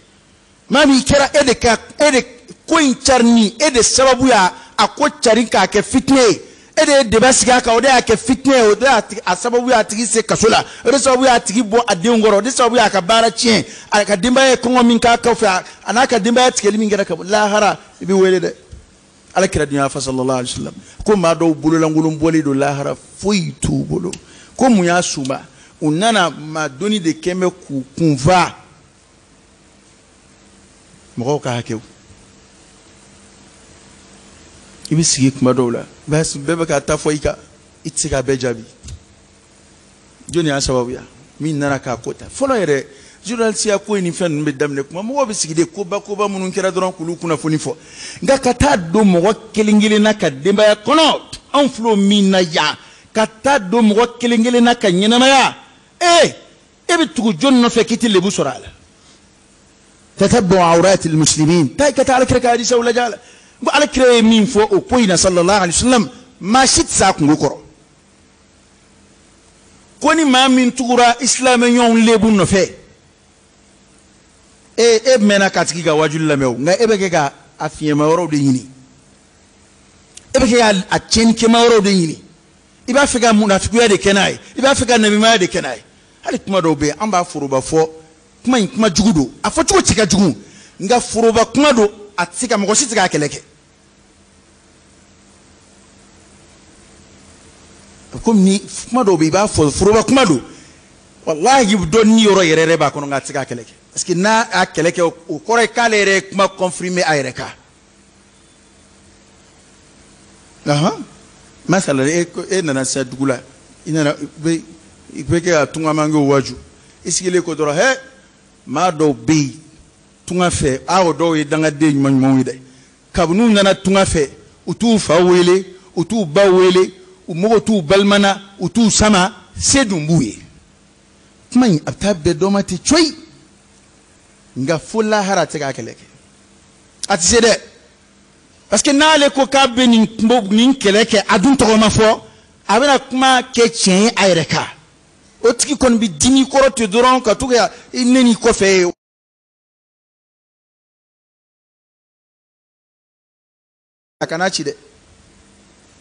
Maa min kɛra e de ka, e de ko in carinni, e de sababu y'a a ko cari k'a kɛ fitinɛ ye, e de ye débat sigi a kan, o de y'a kɛ fitinɛ ye, o de y'a a sababu y'a tigi se kaso la, o de sababu y'a tigi bɔ a denw kɔrɔ, o de sababu y'a ka baara tiɲɛ, a ka denbaya ye kɔngɔ min k'a kɔfɛ, a n'a ka denbaya tigɛli min kɛra ka bɔ lahara, i bɛ wele dɛ. Ala kira dun y'a fɔ sallallahu alaihi wasallam ko maa dɔw bololankolon bɔlen don lahara, foyi t'u bolo. Ko mun y'a s'u ma? U nana maa donni de kɛn bɛ k'u kunfa mɔgɔw ka hakɛw. I bɛ sigi kuma dɔw la, bɛɛ bɛ ka taa fɔ i kan, i tɛ se k'a bɛɛ jaabi. Jɔnni y'a sababuya min nana k'a ko ta fɔlɔ yɛrɛ? Journaliste ko in ni fɛn ninnu bɛ daminɛ kuma, mɔgɔw bɛ sigi de koba koba minnu kɛra dɔrɔn k'olu kunnafoni fɔ, nka ka taa don mɔgɔ kelen kelen na ka denbaya kɔnɔ, anw filɛ min na yan, ka taa don mɔgɔ kelen kelen na ka ɲɛnamaya, e bɛ tugu jɔnni nɔfɛ k'i tɛ lebu sɔrɔ a la? Tatabbu awrati almuslimin, taa i ka taa alakira ka hadisaw lajɛ a la. Ko alakira ye min fɔ o ko in na sallallahu alaihi wasallam, maa si tɛ se a kungo kɔrɔ. Ko ni maa min tugura isilamɛ ɲɔgɔn lebu nɔfɛ, e mɛnna k'a tigi ka wajuli lamɛn o, nka e bɛ kɛ ka a fiɲɛma yɔrɔw de ɲini, e bɛ kɛ ka a tiɲɛnikɛma yɔrɔw de ɲini, i b'a fɛ ka munafikuya de kɛ n'a ye, i b'a fɛ ka namimaya de kɛ n'a ye. Hali kuma dɔw bɛ yen, an b'a foroba fɔ, kuma in kuma jugu don, a fɔcogo cɛ ka jugu, nka foroba kuma don, a tɛ se ka, mɔgɔ si tɛ se k'a kɛlɛ kɛ. Komi ni kuma dɔw bɛ yen, i b'a fɔ foroba kuma don, walahi dɔ ni yɔrɔ yɛrɛ yɛrɛ b'a kɔnɔ, nka a tɛ se k'a kɛlɛ kɛ, parce que n'a y'a kɛlɛ kɛ, o kɔrɔ ye k'ale yɛrɛ ye kuma confirmer a yɛrɛ kan. Masala, e nana sisan dugu la, i nana i bɛ kɛ ka tungamangew waju, i sigilen ko dɔrɔn, hɛ maa dɔw bɛ yen tunga fɛ, a o dɔw ye dangaden ɲuman ɲumanw ye dɛ, kabini u nana tunga fɛ, u t'u fa wele, u t'u ba wele, u mago t'u balima na, u t'u sama, se dun b'u ye. Kuma in a bɛ taa bɛn dɔ ma ten coyi. Nka fo lahara a tɛ k'a kɛlɛ kɛ, a tɛ se dɛ, parce que n'ale ko k'a bɛ nin kɛlɛ kɛ, a dun tɔgɔ ma fɔ, a bɛna kuma kɛ tiɲɛ ye a yɛrɛ kan. O tigi kɔni bɛ dimi kɔrɔ ten dɔrɔn ka to ka i nɛni kɔfɛ ye. A kana ci dɛ.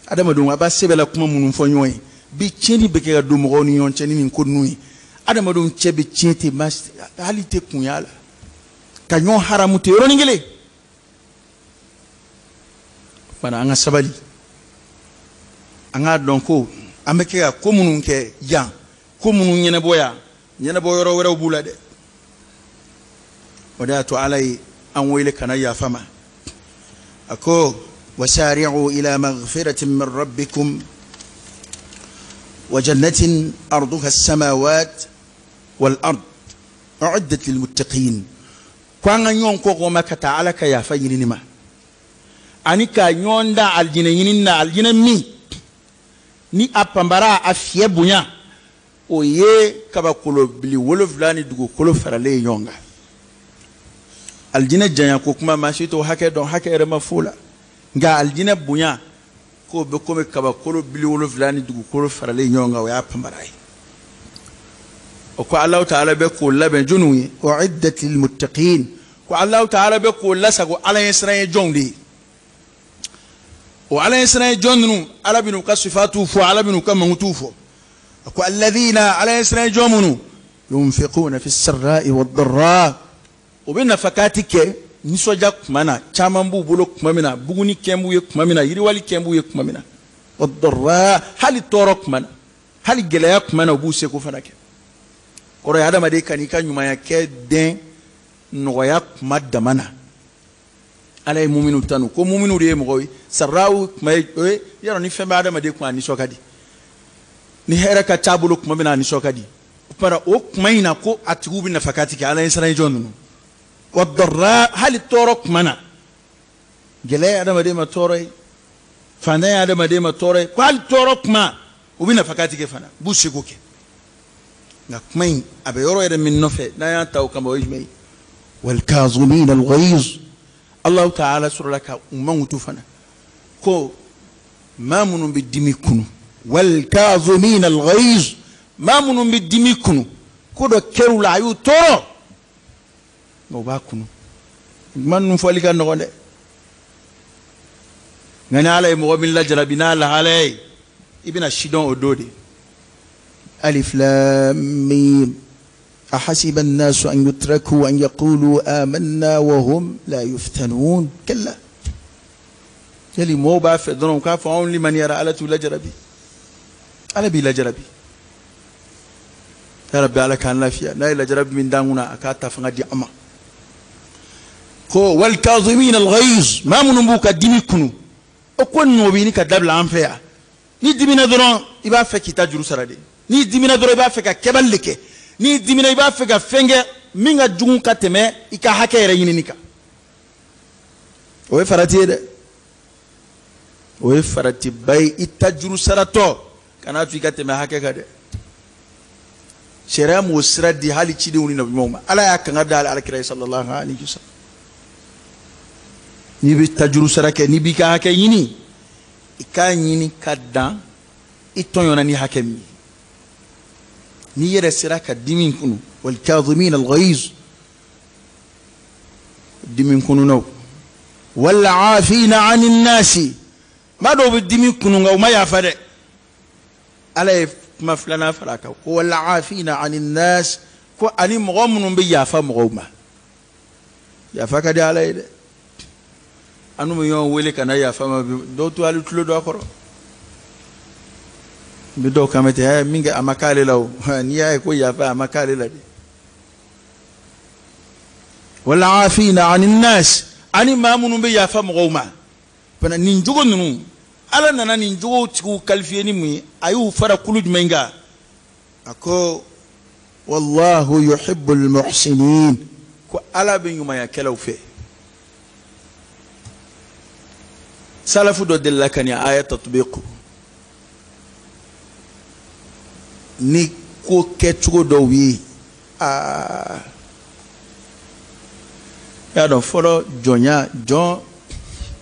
Adamadenw, a b'a sɛbɛn la kuma minnu fɔ ɲɔgɔn ye bi, tiɲɛni bɛ kɛ ka don mɔgɔw ni ɲɔgɔn cɛ ni nin ko ninnu ye. Adamadenw cɛ bɛ tiɲɛ ten, ma hali tɛ kun y'a la, ka ɲɔgɔn haramu ten yɔrɔnin kelen. Fana an ka sabali, an k'a dɔn ko an bɛ kɛ ka ko minnu kɛ yan, ko minnu ɲɛnabɔ yan, ɲɛnabɔ yɔrɔ wɛrɛw b'u la dɛ. O de y'a to Ala ye an wele ka na yafa ma. A ko wasari'u ila maghfiratin min rabbikum wa jannatin arduha as-samawat wal ard u'iddat lil muttaqin. Ko an ka ɲɔgɔn kɔkɔma ka taa Ala ka yafa ɲinini ma, ani ka ɲɔgɔn da alijinɛ ɲinini na, alijinɛ min ni a panbara a fiyɛ bonya, o ye kabakolo bili 7 ni dugukolo faralen ye ɲɔgɔn kan. Alijinɛ janya ko kuma maa si t'o hakɛ dɔn, hakɛ yɛrɛ ma f'o la, nka alijinɛ bonya k'o bɛ komi kabakolo bili 7 ni dugukolo faralen ɲɔgɔn kan, o y'a panbara ye. O ko Alahu taala bɛ k'o labɛn jɔnniw ye? U'iddat lil muttaqin. Ko Alahu taala bɛ k'o lasago Ala ɲɛsiran ye jɔnw de ye. O Ala ɲɛsiran ye jɔn ninnu, Ala bɛn'u ka sifatuw fɔ, Ala bɛn'u ka mankutuw fɔ. A ko alladhina, Ala ɲɛsiran ye jɔn minnu, yunfiquna fi sarra'i wad darra, o bɛ nafakati kɛ nisɔndiya tuma na, caman b'u bolo tuma min na, buguni kɛn b'u ye tuma min na, yiriwali kɛn b'u ye tuma min na, wad darra, hali tɔɔrɔ tuma na, hali gɛlɛya tuma na, u b'u seko fana kɛ. Kɔrɔ ye adamaden kan'i ka ɲumanya kɛ den nɔgɔya kuma dama na. Ala ye muminu tanu ko muminu de ye mɔgɔw ye. Sarraw kuma ye, o ye yarɔ ni fɛn bɛ adamaden kun a nisɔn ka di, ni hɛrɛ ka ca bolo tuma min na a nisɔn ka di. O tuma na o kuma in na ko a tigiw bɛ nafakati kɛ Ala ɲɛsiran jɔn ninnu. Wa darra, hali tɔɔrɔ tuma na, gɛlɛya ye adamaden ma tɔɔrɔ ye, faantanya ye adamaden ma tɔɔrɔ ye, ko hali tɔɔrɔ tuma u bɛ nafakati kɛ fana, u b'u seko kɛ. Nka kuma in a bɛ yɔrɔ yɛrɛ min nɔfɛ n'an y'a ta o kama, o ye jumɛn ye? Wal kazimina al ghayz. Allahu ta'ala sɔrɔla ka u mankutu fana ko maa minnu bɛ dimi kunu, wal kazimina al ghayz, maa minnu bɛ dimi kunu, ko dɔ kɛr'u la a y'u tɔɔrɔ, nka u b'a kunu. Kuma ninnu fɔli ka nɔgɔn dɛ, nka ni Ala ye mɔgɔ min lajarabi n'a lahalaya ye, i bɛna si dɔn o don de. Alif lam mim. أحسب الناس أن يتركوا أن يقولوا آمنا وهم لا يفتنون كلا. Yali mɔgɔw b'a fɛ dɔrɔn k'a fɔ anw limaniyara, Ala t'u lajarabi, Ala b'i lajarabi. Ya Rabbi, Ala k'an lafiya. N'a ye lajarabi min d'an kunna, a k'a ta fanga di an ma. Ko wal kazimina al ghayz, maa minnu b'u ka dimi kunu, o ko ninnu o bɛ ɲini ka dabila an fɛ yan. N'i dimina dɔrɔn i b'a fɛ k'i ta juru sara de, n'i dimina dɔrɔn i b'a fɛ ka kɛbali de kɛ, n'i dimina i b'a fɛ ka fɛn kɛ min ka jugu ka tɛmɛ i ka hakɛ yɛrɛ ɲinini kan. O ye farati ye dɛ, o ye faratiba ye. I ta juru saratɔ kana to i ka tɛmɛ hakɛ kan dɛ. Sariya m'o sira di hali cidenw ni nabiɲumanw ma. Ala y'a kanga da ala kira ye sallallahu alaihi wasallam. N'i bɛ ta juru sara kɛ, n'i b'i ka hakɛ ɲini, i k'a ɲini ka dan i tɔɲɔna ni hakɛ min ye. N'i yɛrɛ sera ka dimi kunu, wal kadhimina al ghayz, dimi kununaw, wal afina anin nasi, maa dɔw bɛ dimi kunu nka u ma yafa dɛ. Ala ye kuma filanan fara a kan ko wal afina anin nas, ko ani mɔgɔ minnu bɛ yafa mɔgɔw ma. Yafa ka di Ala ye dɛ. An bɛ ɲɔgɔn wele ka na yafa ma, dɔw to hali tulo dɔ a kɔrɔ. N bɛ dɔw kan bɛ ten, min kɛ a ma k'ale la o, n'i y'a ye ko yafa a ma k'ale la de. Wal afina anin nas, ani maa minnu bɛ yafa mɔgɔw ma. Fana nin jogo ninnu, Ala nana nin jogow tigiw qualifié ni mun ye? A y'u fara kulu jumɛn kan? A ko wallahu yuhibbul muhsinin, ko Ala bɛ ɲumanyakɛlaw fɛ. Salafu dɔ delila ka nin aya tatbiqu ni ko kɛcogo dɔw ye. Aa, I y'a dɔn fɔlɔ jɔnya, jɔn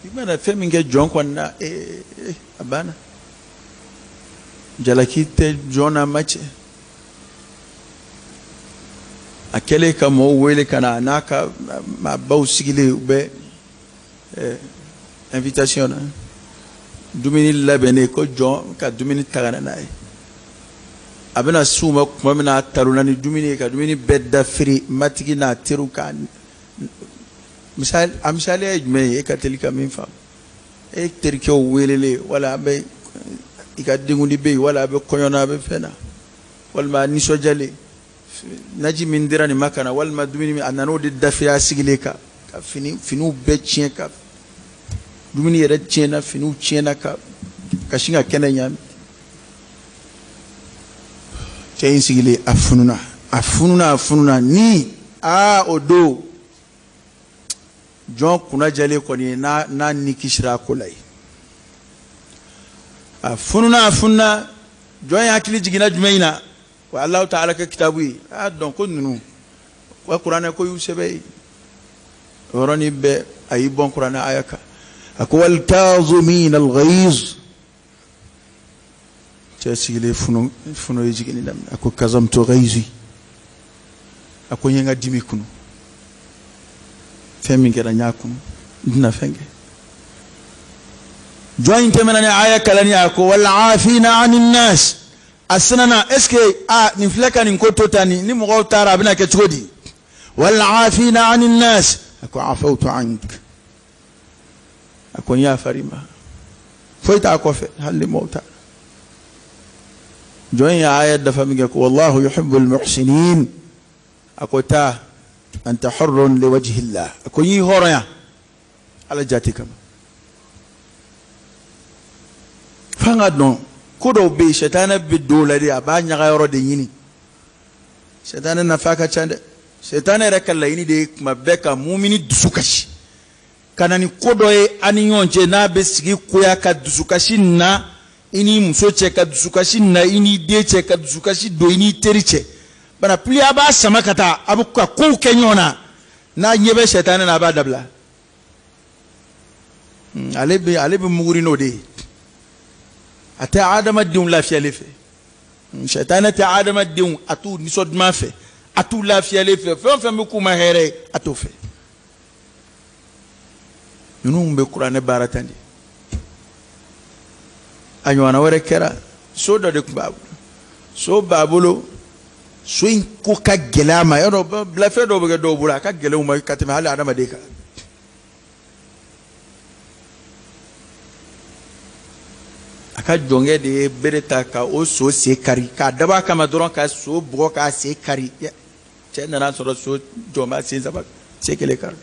i mana fɛn min kɛ jɔn kɔni na, a banna. Jalaki tɛ jɔn n'a ma cɛ. A kɛlen ka mɔgɔw wele ka na, a n'a ka maabaw sigilen, u bɛ invitation na, dumuni labɛnnen ko jɔn ka dumuni ta ka na n'a ye. A bɛna s'u ma tuma min na, a talonna ni dumuni ye ka dumuni bɛɛ dafiri matigi n'a teriw kan. Misali, a misaliya ye jumɛn ye? E ka teli ka min faamu, e terikɛw welelen, wala a bɛ i ka denkundi bɛ yen, wala a bɛ kɔɲɔ na, a bɛ fɛn na, walima a nisɔndiyalen, naji min dira nin ma ka na, walima dumuni min a nana o de dafiri a sigilen kan, ka finiw bɛɛ tiɲɛ, ka dumuni yɛrɛ tiɲɛna, finiw tiɲɛna, ka sin ka kɛnɛ ɲami. Cɛ in sigilen, a fununa, a fununa, a fununa ni aa o don jɔn kunna jalen kɔni ye n'a ni kisira a ko la ye. A fununa, a fununa, jɔn ye hakili jiginna jumɛn in na? Wa Alahu taala ka kitabu ye. A dɔn ko ninnu wa kuranɛ ko y'u sɛbɛ ye. O yɔrɔnin bɛɛ a y'i bɔn kuranɛ aya kan. A ko wal kaazimina al-ghayz. Cɛ sigilen funu ye jiginni daminɛ. A ko kazamtu ghayzi. A ko n ye n ka dimi kunu. Fɛn min kɛra n y'a kunu, n tɛna fɛn kɛ. Jɔn in tɛmɛna ni aya kalanni ye, a ko wal aafina anin nas. A sinana, est ce que a nin filɛ ka nin ko to tan, ni mɔgɔw taara a bɛna kɛ cogo di? Wal aafina anin nas. A ko afawtu ank. A ko n yafar'i ma. Foyi t'a kɔfɛ hali ni mɔgɔw taara. Jɔn in y'a aya dafa min kɛ ko wallahu yuhibbul muhsinin. A ko taa, anta hurrun liwajhillah. A ko n y'i hɔrɔnya Ala jate kama. F'an ka dɔn ko dɔw bɛ yen, sɛtanɛ bɛ don o la de, a b'a ɲaga yɔrɔ de ɲini. Sɛtanɛ nafa ka ca dɛ. Sɛtanɛ yɛrɛ ka laɲini de ye tuma bɛɛ ka mumini dusu kasi, ka na ni ko dɔ ye an ni ɲɔgɔn cɛ n'a bɛ sigi koya, ka dusukasi na i ni muso cɛ, ka dusukasi na i ni den cɛ, ka dusukasi don i ni teri cɛ. Bana plus a b'a sama ka taa, a bɛ ka kow kɛ ɲɔgɔn na, n'a ɲɛ bɛ sɛtanɛ na, a b'a dabila. Ale bɛ muguri n'o de ye. A tɛ adamadenw lafiyalen fɛ. Sɛtanɛ tɛ adamadenw, a t'u nisɔn duman fɛ, a t'u lafiyalen fɛ. Fɛn o fɛn bɛ k'u ma hɛrɛ ye, a t'o fɛ. Ninnu bɛ kuranɛ baara tan de. A ɲɔgɔnna wɛrɛ kɛra, so dɔ de tun b'a bolo. So b'a bolo, so in ko ka gɛlɛn a ma. Yɔrɔ bilafɛn dɔw bɛ kɛ dɔw bolo, a ka gɛlɛn u ma ka tɛmɛ hali adamaden kan. A ka jɔnkɛ de ye bere ta ka o so sen kari, k'a dabɔ a kama dɔrɔn ka so bugɔ k'a sen kari. Cɛ nana sɔrɔ so jɔn b'a sen saba, sen kelen kari.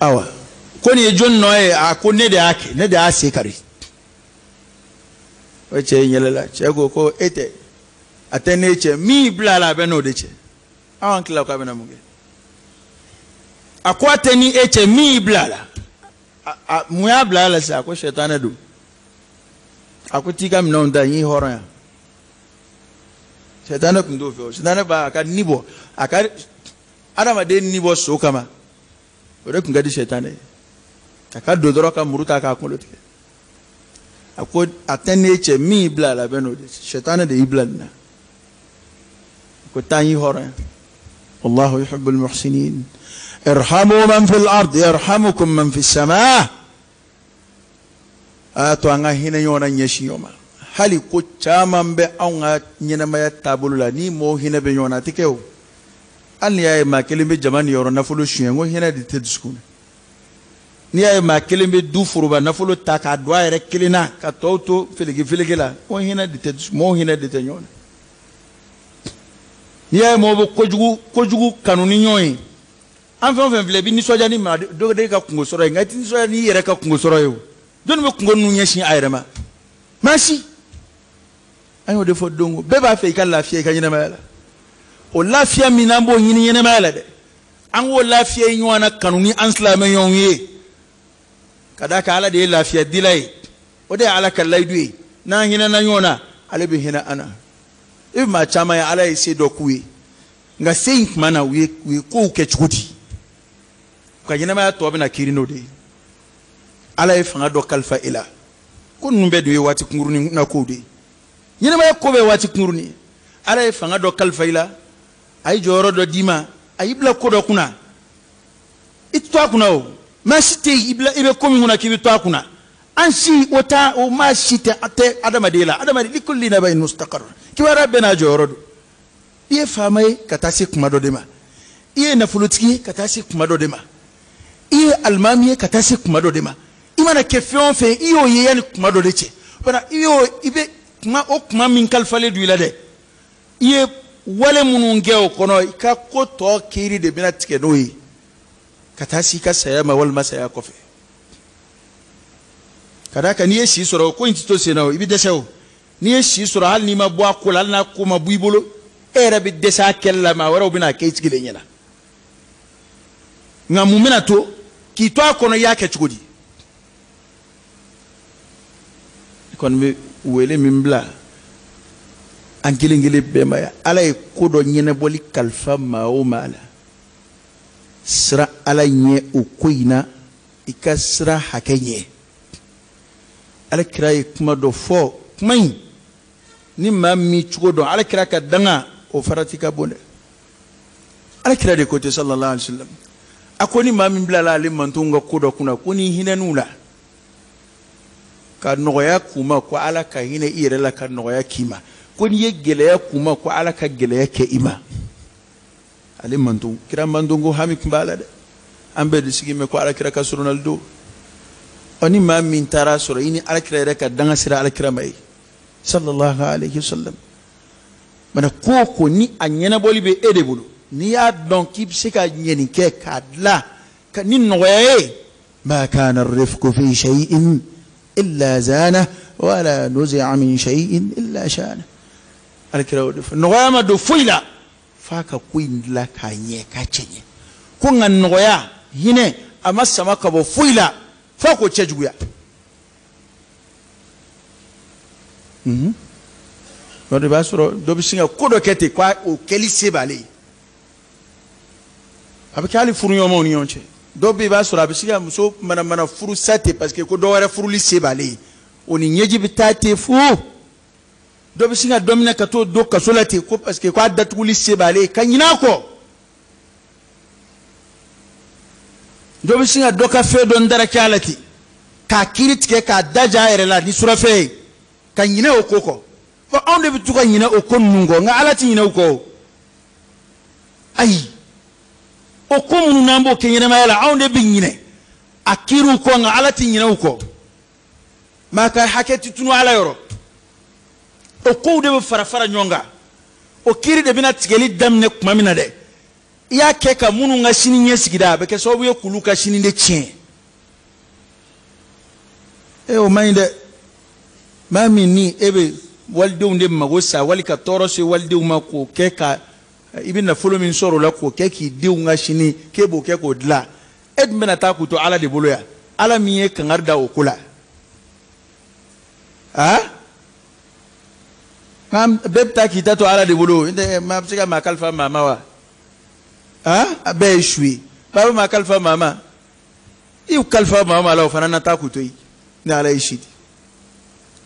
Awa ko nin ye jɔn nɔ ye? A ko ne de y'a kɛ, ne de y'a sen kari. O cɛ in yɛlɛla. Cɛ ko ko e tɛ, a tɛ ne cɛ, min bila a la a bɛ n'o de cɛ. Aw hakili la k'a bɛna mun kɛ? A ko a tɛ ni e cɛ, min bila a la. Mun y'a bila a la sisan? A ko sɛtanɛ don. A ko t'i ka minɛnw ta, n y'i hɔrɔnya. Sɛtanɛ tun t'o fɛ o. Sɛtanɛ b'a ka ni bɔ, a ka adamaden ni bɔ so kama. O de tun ka di sɛtanɛ ye. A ka don dɔrɔn ka muru ta k'a kunkolo tigɛ. A ko a tɛ ne cɛ, min y'i bila a la a bɛ n'o de cɛ. Sɛtanɛ de y'i bila nin na. A ko taa n y'i hɔrɔnya. Wallahu yuhibbul muhsinin. Irhamu man fil ard yarhamukum man fis samaa. A y'a to an ka hinɛ ɲɔgɔn na, ɲɛsin ɲɔgɔn ma. Hali ko caman bɛ anw ka ɲɛnamaya taabolo la, ni mɔgɔw hinɛ bɛ ɲɔgɔn na, a tɛ kɛ o. Hali n'i y'a ye maa kelen bɛ jama niyɔrɔ nafolo suɲɛ, n ko hinɛ de tɛ dusukun na. N'i y'a ye maa kelen bɛ du foroba nafolo ta k'a don a yɛrɛ kelen na, ka tɔw to feleke feleke la, ko hinɛ de tɛ dusu, mɔgɔw hinɛ de tɛ ɲɔgɔn na. N'i y'a ye mɔgɔw bɛ kojugu kanu ni ɲɔgɔn ye, an fɛn o fɛn filɛ, i bɛ nisɔndiya ni maa dɔ de ka kungo sɔrɔ ye, nka i tɛ nisɔndiya n'i yɛrɛ ka kungo sɔrɔ ye o. Jɔnni bɛ kungo ninnu ɲɛsin a yɛrɛ ma? Maa si. An y'o de fɔ don o, bɛɛ b'a fɛ i ka lafiya i ka ɲɛnamaya la. O lafiya min n'an b'o ɲini ɲɛnamaya la dɛ, an k'o lafiya ɲɔgɔn na kanu ni an silamɛ ɲɔgɔn ye. Ka d'a kan Ala de ye lafiya dila ye, o de ye Ala ka layidu ye. N'an hinɛna ɲɔgɔn na, ale bɛ hinɛ an na. I bɛ maa caman ye, Ala ye se dɔ k'u ye. Nka se in tuma na u ye kow kɛ cogo di? U ka ɲɛnamaya tɔ bɛna kiiri n'o de ye. Ala ye fanga dɔ kalifa e la, ko ninnu bɛɛ dun ye waati kunkurunin na kow de ye. Ɲɛnamaya ko bɛɛ ye waati kunkurunin ye. Ala ye fanga dɔ kalifa i la, a ye jɔyɔrɔ dɔ d'i ma, a y'i bila ko dɔ kunna, i tɛ to a kunna o. Maa si tɛ yen i bila i bɛ ko min kunna k'i bɛ to a kunna. An si o ta o maa si tɛ adamaden la. Adamaden likulli naba'in mustaqarr, kibaruya bɛɛ n'a jɔyɔrɔ don. I ye faama ye ka taa se kuma dɔ de ma, i ye nafolotigi ye ka taa se kuma dɔ de ma, i ye alimami ye ka taa se kuma dɔ de ma. I mana kɛ fɛn o fɛn, i y'o ye yanni kuma dɔ de cɛ. Bana i y'o i bɛ kuma o kuma min kalifalen don i la dɛ, i ye wale minnu kɛ o kɔnɔ, i ka ko tɔ kiiri de bɛna tigɛ n'o ye ka taa se i ka saya ma walima saya kɔfɛ. Ka d'a kan n'i ye si sɔrɔ, ko in tɛ to sen na o, i bɛ dɛsɛ o. N'i ye si sɔrɔ, hali n'i ma bɔ a ko la, hali n'a ko ma bɔ i bolo, e yɛrɛ bɛ dɛsɛ a kɛli la, maa wɛrɛw bɛna kɛ i sigilen ɲɛna. Nka mun bɛna to k'i to a kɔnɔ, i y'a kɛ cogo di? I kɔni bɛ wele min bila an kelen kelen bɛɛ ma yan, Ala ye ko dɔ ɲɛnabɔli kalifa maa o maa la, siran Ala ɲɛ o ko in na, i ka siran hakɛ ɲɛ. Ala kira ye kuma dɔ fɔ, kuma in ni maa min cogo dɔn, Ala kira ka danga o farati ka bon dɛ. Ala kira de ko ten sallallahu alaihi wa sallam, a ko ni maa min bilala ale mantonw ka ko dɔ kunna, ko ni hinɛn'u la ka nɔgɔya k'u ma, ko Ala ka hinɛ i yɛrɛ la ka nɔgɔya k'i ma, ko n'i ye gɛlɛya k'u ma, ko Ala ka gɛlɛya kɛ i ma. Ale manton, kira manton ko hami tun b'a la dɛ. An bɛɛ de sigi mɛn ko Ala kira ka surunali don. Ɔ ni maa min taara sɔrɔ i ni Ala kira yɛrɛ ka danga sera Ala kira ma ye sallallahu alaihi wa sallam, mana ko o ko ni a ɲɛnabɔli bɛ e de bolo, n'i y'a dɔn k'i bɛ se ka ɲɛni kɛ k'a dilan ni nɔgɔya ye, ma kana rifqu fi shay'in illa zana wala nuzi'a min shay'in illa shana. Ala kira o de fɔ, nɔgɔya ma don foyi la f'a ka ko in dilan k'a ɲɛ, k'a cɛ ɲɛ. Ko nka nɔgɔya hinɛ a ma sama ka bɔ foyi la f'a k'o cɛ juguya. O de b'a sɔrɔ dɔ bɛ sin ka ko dɔ kɛ ten k'a o kɛli se b'ale ye. A bɛ kɛ hali furuɲɔgɔnmaw ni ɲɔgɔn cɛ. Dɔw bɛ yen, i b'a sɔrɔ a bɛ se ka muso manamana furu sa ten parce que ko dɔ wɛrɛ furuli se b'ale ye, o ni ɲɛji bɛ taa ten fu. Dɔ bɛ sin ka dɔ minɛ ka t'o don kaso la ten ko parce que k'a datuguli se b'ale ye, ka ɲinɛ a kɔ. Dɔ bɛ sin ka dɔ ka fɛn dɔ ndaraki a la ten k'a kiiri tigɛ k'a daja a yɛrɛ la ni surafɛn ye, ka ɲinɛ o ko kɔ. Fɔ anw de bɛ to ka ɲinɛ o ko ninnu kɔ, nka Ala tɛ ɲinɛ o kɔ o. Ayi, o ko minnu n'an b'o kɛ ɲɛnamaya la, anw de bɛ ɲinɛ a kiiriw kɔ, nka Ala tɛ ɲinɛ o kɔ. Maa ka hakɛ tɛ tunu Ala yɔrɔ. O kow de bɛ fara fara ɲɔgɔn kan. O kiiri de bɛna tigɛli daminɛ tuma min na dɛ, i y'a kɛ ka minnu ka sini ɲɛsigi dɛ, a bɛ kɛ sababu ye k'olu ka sini de tiɲɛ. E o man ɲi dɛ. Maa min ni e bɛ walidenw de mago sa, wali ka tɔɔrɔ se walidenw ma, k'o kɛ ka i bɛ nafolo min sɔrɔ o la k'o kɛ k'i denw ka sini k'e b'o kɛ k'o dilan, e dun bɛna taa k'u to Ala de bolo yan, Ala min ye kangari da o ko la. Aa, nka bɛɛ bɛ taa k'i ta to Ala de bolo. Maa bɛ se ka maa kalifa maa ma wa? Aa, a bɛɛ ye su ye. Maa bɛ maa kalifa maa ma, i y'u kalifa maa ma la, o fana na taa k'u to yen ni Ala ye si di.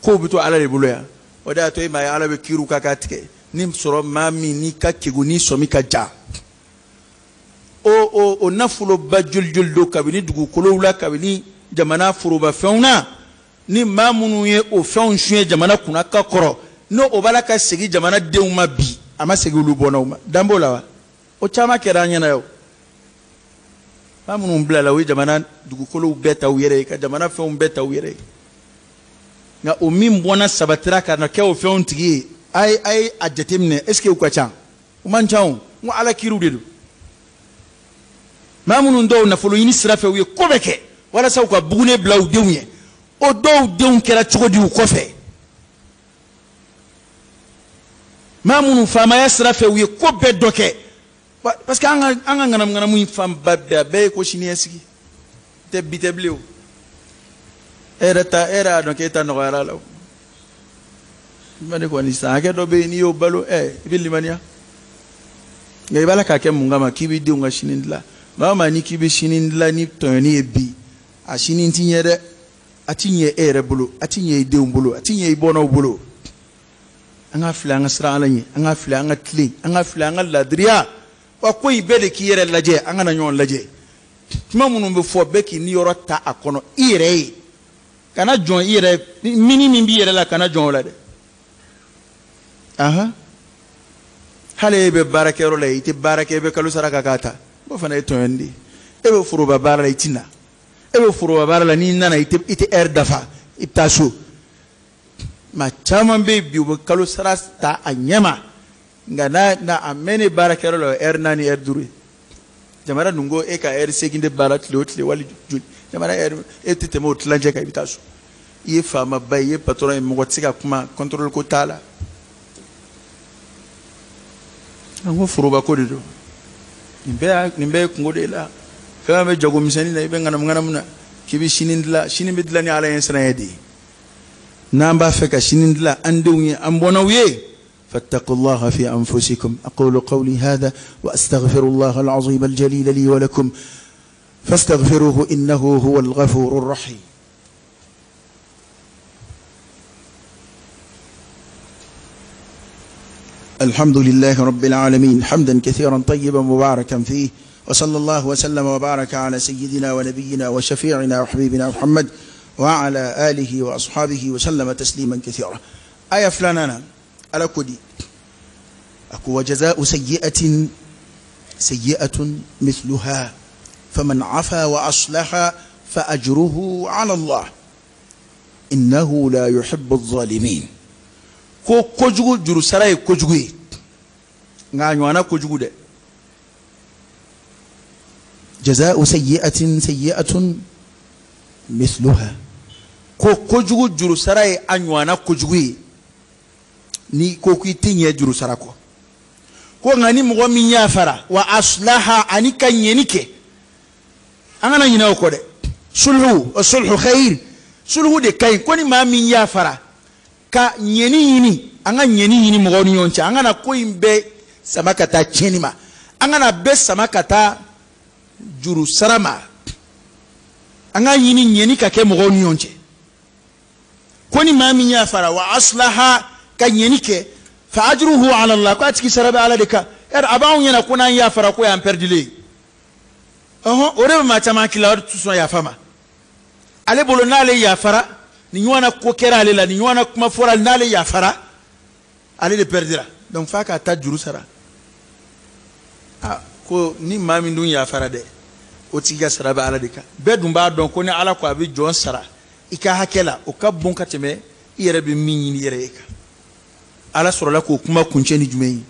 Kow bɛ to Ala de bolo yan. O de y'a to e m'a ye Ala bɛ kiiriw kan k'a tigɛ ni sɔrɔ maa min n'i ka kegun n'i sɔmi ka ja, o nafoloba joli joli don kabini dugukolow la, kabini jamana forobafɛnw na, ni maa minnu ye o fɛnw suɲɛ jamana kunna ka kɔrɔ, n'o o b'a la ka segin jamana denw ma bi, a ma segin olu bɔnnaw ma. Dan b'o la wa? O caman kɛra an ɲɛna o. Maa minnu bilala, o ye jamana dugukolow bɛɛ ta u yɛrɛ ye, ka jamana fɛnw bɛɛ ta u yɛrɛ ye. Nka o min bɔnna sabatira ka na kɛ o fɛnw tigi ye, a ye a jateminɛ, est ce que u ka ca? U man ca o. N ko Ala kiiriw de don. Maa minnu dɔw nafolo ɲini sira fɛ, u ye ko bɛɛ kɛ walasa u ka bugunɛ bila u denw ye, o dɔw denw kɛra cogo di u kɔfɛ? Maa minnu faamaya sira fɛ, u ye ko bɛɛ dɔ kɛ, parce que an ka ŋanamu in fanba bɛɛ, a bɛɛ ye ko siniɲɛsigi tɛ bi tɛ bilen o. E yɛrɛ ta, e yɛrɛ y'a dɔn k'e ta nɔgɔyara la o. Ne kɔni san hakɛ dɔ bɛ yen, n'i y'o balo, i bɛ limaniya. Nka i b'a la k'a kɛ mun kama? K'i b'i denw ka sini dilan. Maa o maa ni k'i bɛ sini dilan ni tɔɲɔni ye bi, a sini ti ɲɛ dɛ. A ti ɲɛ e yɛrɛ bolo, a ti ɲɛ i denw bolo, a ti ɲɛ i bɔnnaw bolo. An ka filɛ an ka siran Ala ɲɛ, an ka filɛ an ka tilen, an ka filɛ an ka ladiriya. Wa ko in bɛɛ de k'i yɛrɛ lajɛ, an kana ɲɔgɔn lajɛ. Kuma minnu bɛ fɔ, bɛɛ k'i niyɔrɔ ta a kɔnɔ i yɛrɛ ye. Kana jɔn i yɛrɛ, mini min b'i yɛrɛ la, kana jɔn o la dɛ. Ahan, hali e bɛ baarakɛyɔrɔ la, i tɛ baara kɛ, i bɛ kalo sara ka k'a ta, o fana ye tɔɲɔni de ye. E bɛ foroba baara la, i ti na. E bɛ foroba baara la, n'i nana i tɛ heure dafa, i bɛ taa so. Maa caman bɛ yen bi, u bɛ kalo sara ta a ɲɛ ma, nka n'a a mɛnnen baarakɛyɔrɔ la, o ye heure 4, heure 5 ye. Jamana dun ko e ka heure 8 de baara tile o tile, wali joli jamana heure e tɛ tɛmɛ o tilancɛ kan, i bɛ taa so. I ye faamaba ye, i ye patron ye, mɔgɔ tɛ se ka kuma, contrôle ko t'a la. An ko foroba ko de don. Nin bɛɛ ye kungo de la. Fɛn bɛ jago misɛnnin na, i bɛ ŋanamu ŋanamu na k'i bɛ sini dilan. Sini bɛ dilan ni Ala ɲɛ siran ye de ye. N'an b'a fɛ ka sini dilan an denw ye, an bɔnnaw ye, فاتقوا الله في أنفسكم. أقول قولي هذا وأستغفر الله العظيم الجليل لي ولكم فاستغفروه إنه هو الغفور الرحيم. الحمد لله رب العالمين، حمدا كثيرا طيبا مباركا فيه، وصلى الله وسلم وبارك على سيدنا ونبينا وشفيعنا وحبيبنا محمد وعلى آله وأصحابه وسلم تسليما كثيرا. آية فلانانا على كودي أكو وجزاء سيئة سيئة مثلها فمن عفا وأصلح فأجره على الله إنه لا يحب الظالمين. Ko kojugu juru sara ye kojugu ye, nka a ɲɔgɔnna kojugu dɛ. Jaza'u sayyi'atin sayyi'atun mithluha. Ko kojugu juru sara ye a ɲɔgɔnna kojugu ye, ni ko k'i tɛ ɲɛ juru sara kɔ. Ko nka ni mɔgɔ min yafara wa aslaha ani ka ɲɛni kɛ, an kana ɲinɛ o kɔ dɛ. Sulhu sulhu khair, sulhu de ka ɲi. Ko ni maa min yafara ka ɲɛni ɲini, an ka ɲɛni ɲini mɔgɔw ni ɲɔgɔn cɛ, an kana ko in bɛɛ sama ka taa tiɲɛni ma, an kana bɛɛ sama ka taa juru sara ma, an ka ɲini ɲɛni ka kɛ mɔgɔw ni ɲɔgɔn cɛ. Ko ni maa min yafara wa aslaha ka ɲɛni kɛ, fa ajruhu ala Allah, ko a tigi sara bɛ Ala de kan. Yari a b'anw ɲɛna ko n'an yafara ko y'an pɛrɛdilen ye. Ɔhɔn, o de bɛ maa caman hakili la, o de tɛ sɔn yafa ma. Ale bolo n'ale yafara, ni ɲɔgɔnna ko kɛra ale la, ni ɲɔgɔnna kuma fɔra n'ale yafara, ale de pɛrɛdira. Donc f'a ka taa juru sara. Ah, ko ni maa min dun yafara dɛ, o tigi ka sara bɛ Ala de kan. Bɛɛ dun b'a dɔn ko ni Ala ko a bɛ jɔn sara i ka hakɛ la, o ka bon ka tɛmɛ i yɛrɛ bɛ min ɲini i yɛrɛ ye kan. Ala sɔrɔla k'o kuma kuncɛ ni jumɛn ye?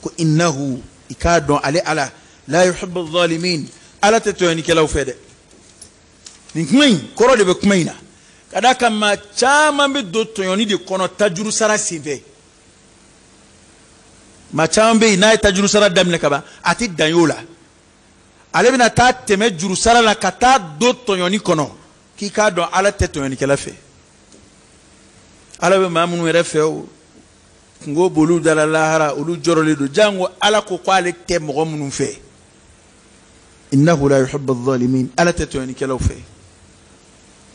Ko innahu, i k'a dɔn ale Ala, la yuhibbu zalimin, Ala tɛ tɔɲɔnikɛlaw fɛ dɛ. Nin kuma in kɔrɔ de bɛ kuma in na. Ka d'a kan maa caman bɛ don tɔɲɔni de kɔnɔ tajuru sara senfɛ. Maa caman bɛ yen n'a ye tajuru sara daminɛ ka ban, a tɛ dan y'o la. Ale bɛna taa tɛmɛ juru sara la ka taa don tɔɲɔni kɔnɔ, k'i k'a dɔn Ala tɛ tɔɲɔnikɛla fɛ. Ala bɛ maa minnu yɛrɛ fɛ o, kungo b'olu da la lahara, olu jɔrɔlen don. Jango Ala ko k'ale tɛ mɔgɔ minnu fɛ. Innahu la yuhibbu adh-dhalimin, Ala tɛ tɔɲɔnikɛlaw fɛ.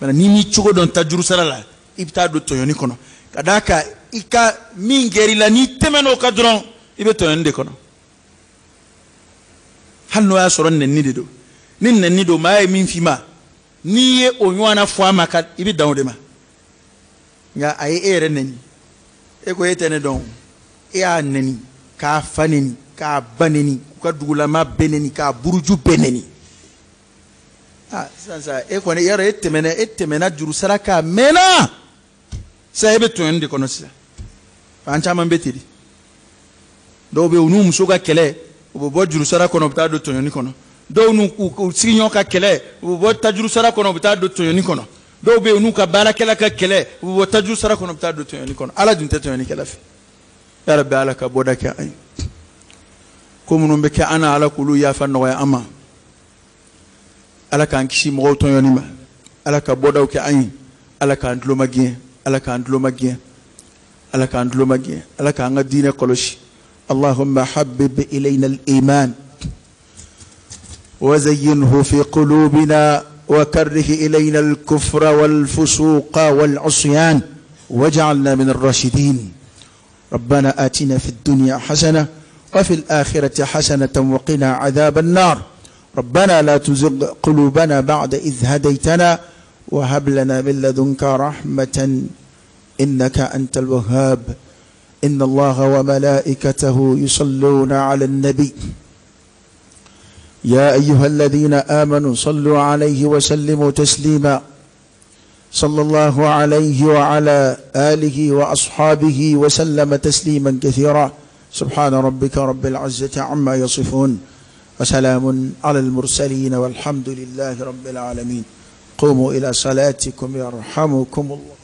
N'i m'i cogo dɔn tajuru sara la, i bɛ taa don tɔɲɔni kɔnɔ. Ka d'a kan i ka min kɛr'i la, n'i tɛmɛn'o kan dɔrɔn, i bɛ tɔɲɔni de kɔnɔ. Hali n'o y'a sɔrɔ nɛni de don. Ni nɛni don, maa ye min f'i ma, n'i ye o ɲɔgɔnna fɔ a ma, ka i bɛ dan o de ma. Nka a ye e yɛrɛ nɛni, e ko e tɛ ne dɔn, e y'a nɛni, k'a fa nɛni, k'a ba nɛni, k'u ka dugulama bɛɛ nɛni, k'a buruju bɛɛ nɛni. Ah, sisan sa e kɔni yarɔ e tɛmɛna juru sara k'a mɛnna, sisan e bɛ tɔɲɔni de kɔnɔ sisan. An caman bɛ ten de. Dɔw bɛ yen, u n'u muso ka kɛlɛ, u bɛ bɔ juru sara kɔnɔ, u bɛ taa don tɔɲɔni kɔnɔ. Dɔw n'u sigiɲɔgɔn ka kɛlɛ, u bɛ bɔ tajuru sara kɔnɔ, u bɛ taa don tɔɲɔni kɔnɔ. Dɔw bɛ yen, u n'u ka baarakɛla ka kɛlɛ, u bɛ bɔ tajuru sara kɔnɔ, u bɛ taa don tɔɲɔni kɔnɔ. Ala dun tɛ tɔɲɔnikɛla fɛ. Yarabi Ala ka bɔda kɛ an ye. Ko minnu bɛ kɛ an na, Ala k'olu yafa nɔgɔya an ma. Ala k'an kisi mɔgɔw tɔɲɔni ma. Ala ka bɔdaw kɛ an ye. Ala k'an tulo magɛn, Ala k'an tulo magɛn, Ala k'an tulo magɛn, Ala k'an ka diinɛ kɔlɔsi, اللهم حبب إلينا الإيمان وزينه في قلوبنا وكره إلينا الكفر والفسوق والعصيان واجعلنا من الراشدين. ربنا آتنا في الدنيا حسنة وفي الآخرة حسنة وقنا عذاب النار. ربنا لا تزغ قلوبنا بعد إذ هديتنا وهب لنا من لدنك رحمة إنك أنت الوهاب. إن الله وملائكته يصلون على النبي يا أيها الذين آمنوا صلوا عليه وسلموا تسليما. صلى الله عليه وعلى آله وأصحابه وسلم تسليما كثيرا. سبحان ربك رب العزة عما يصفون وسلام على المرسلين والحمد لله رب العالمين. قوموا إلى صلاتكم يرحمكم الله.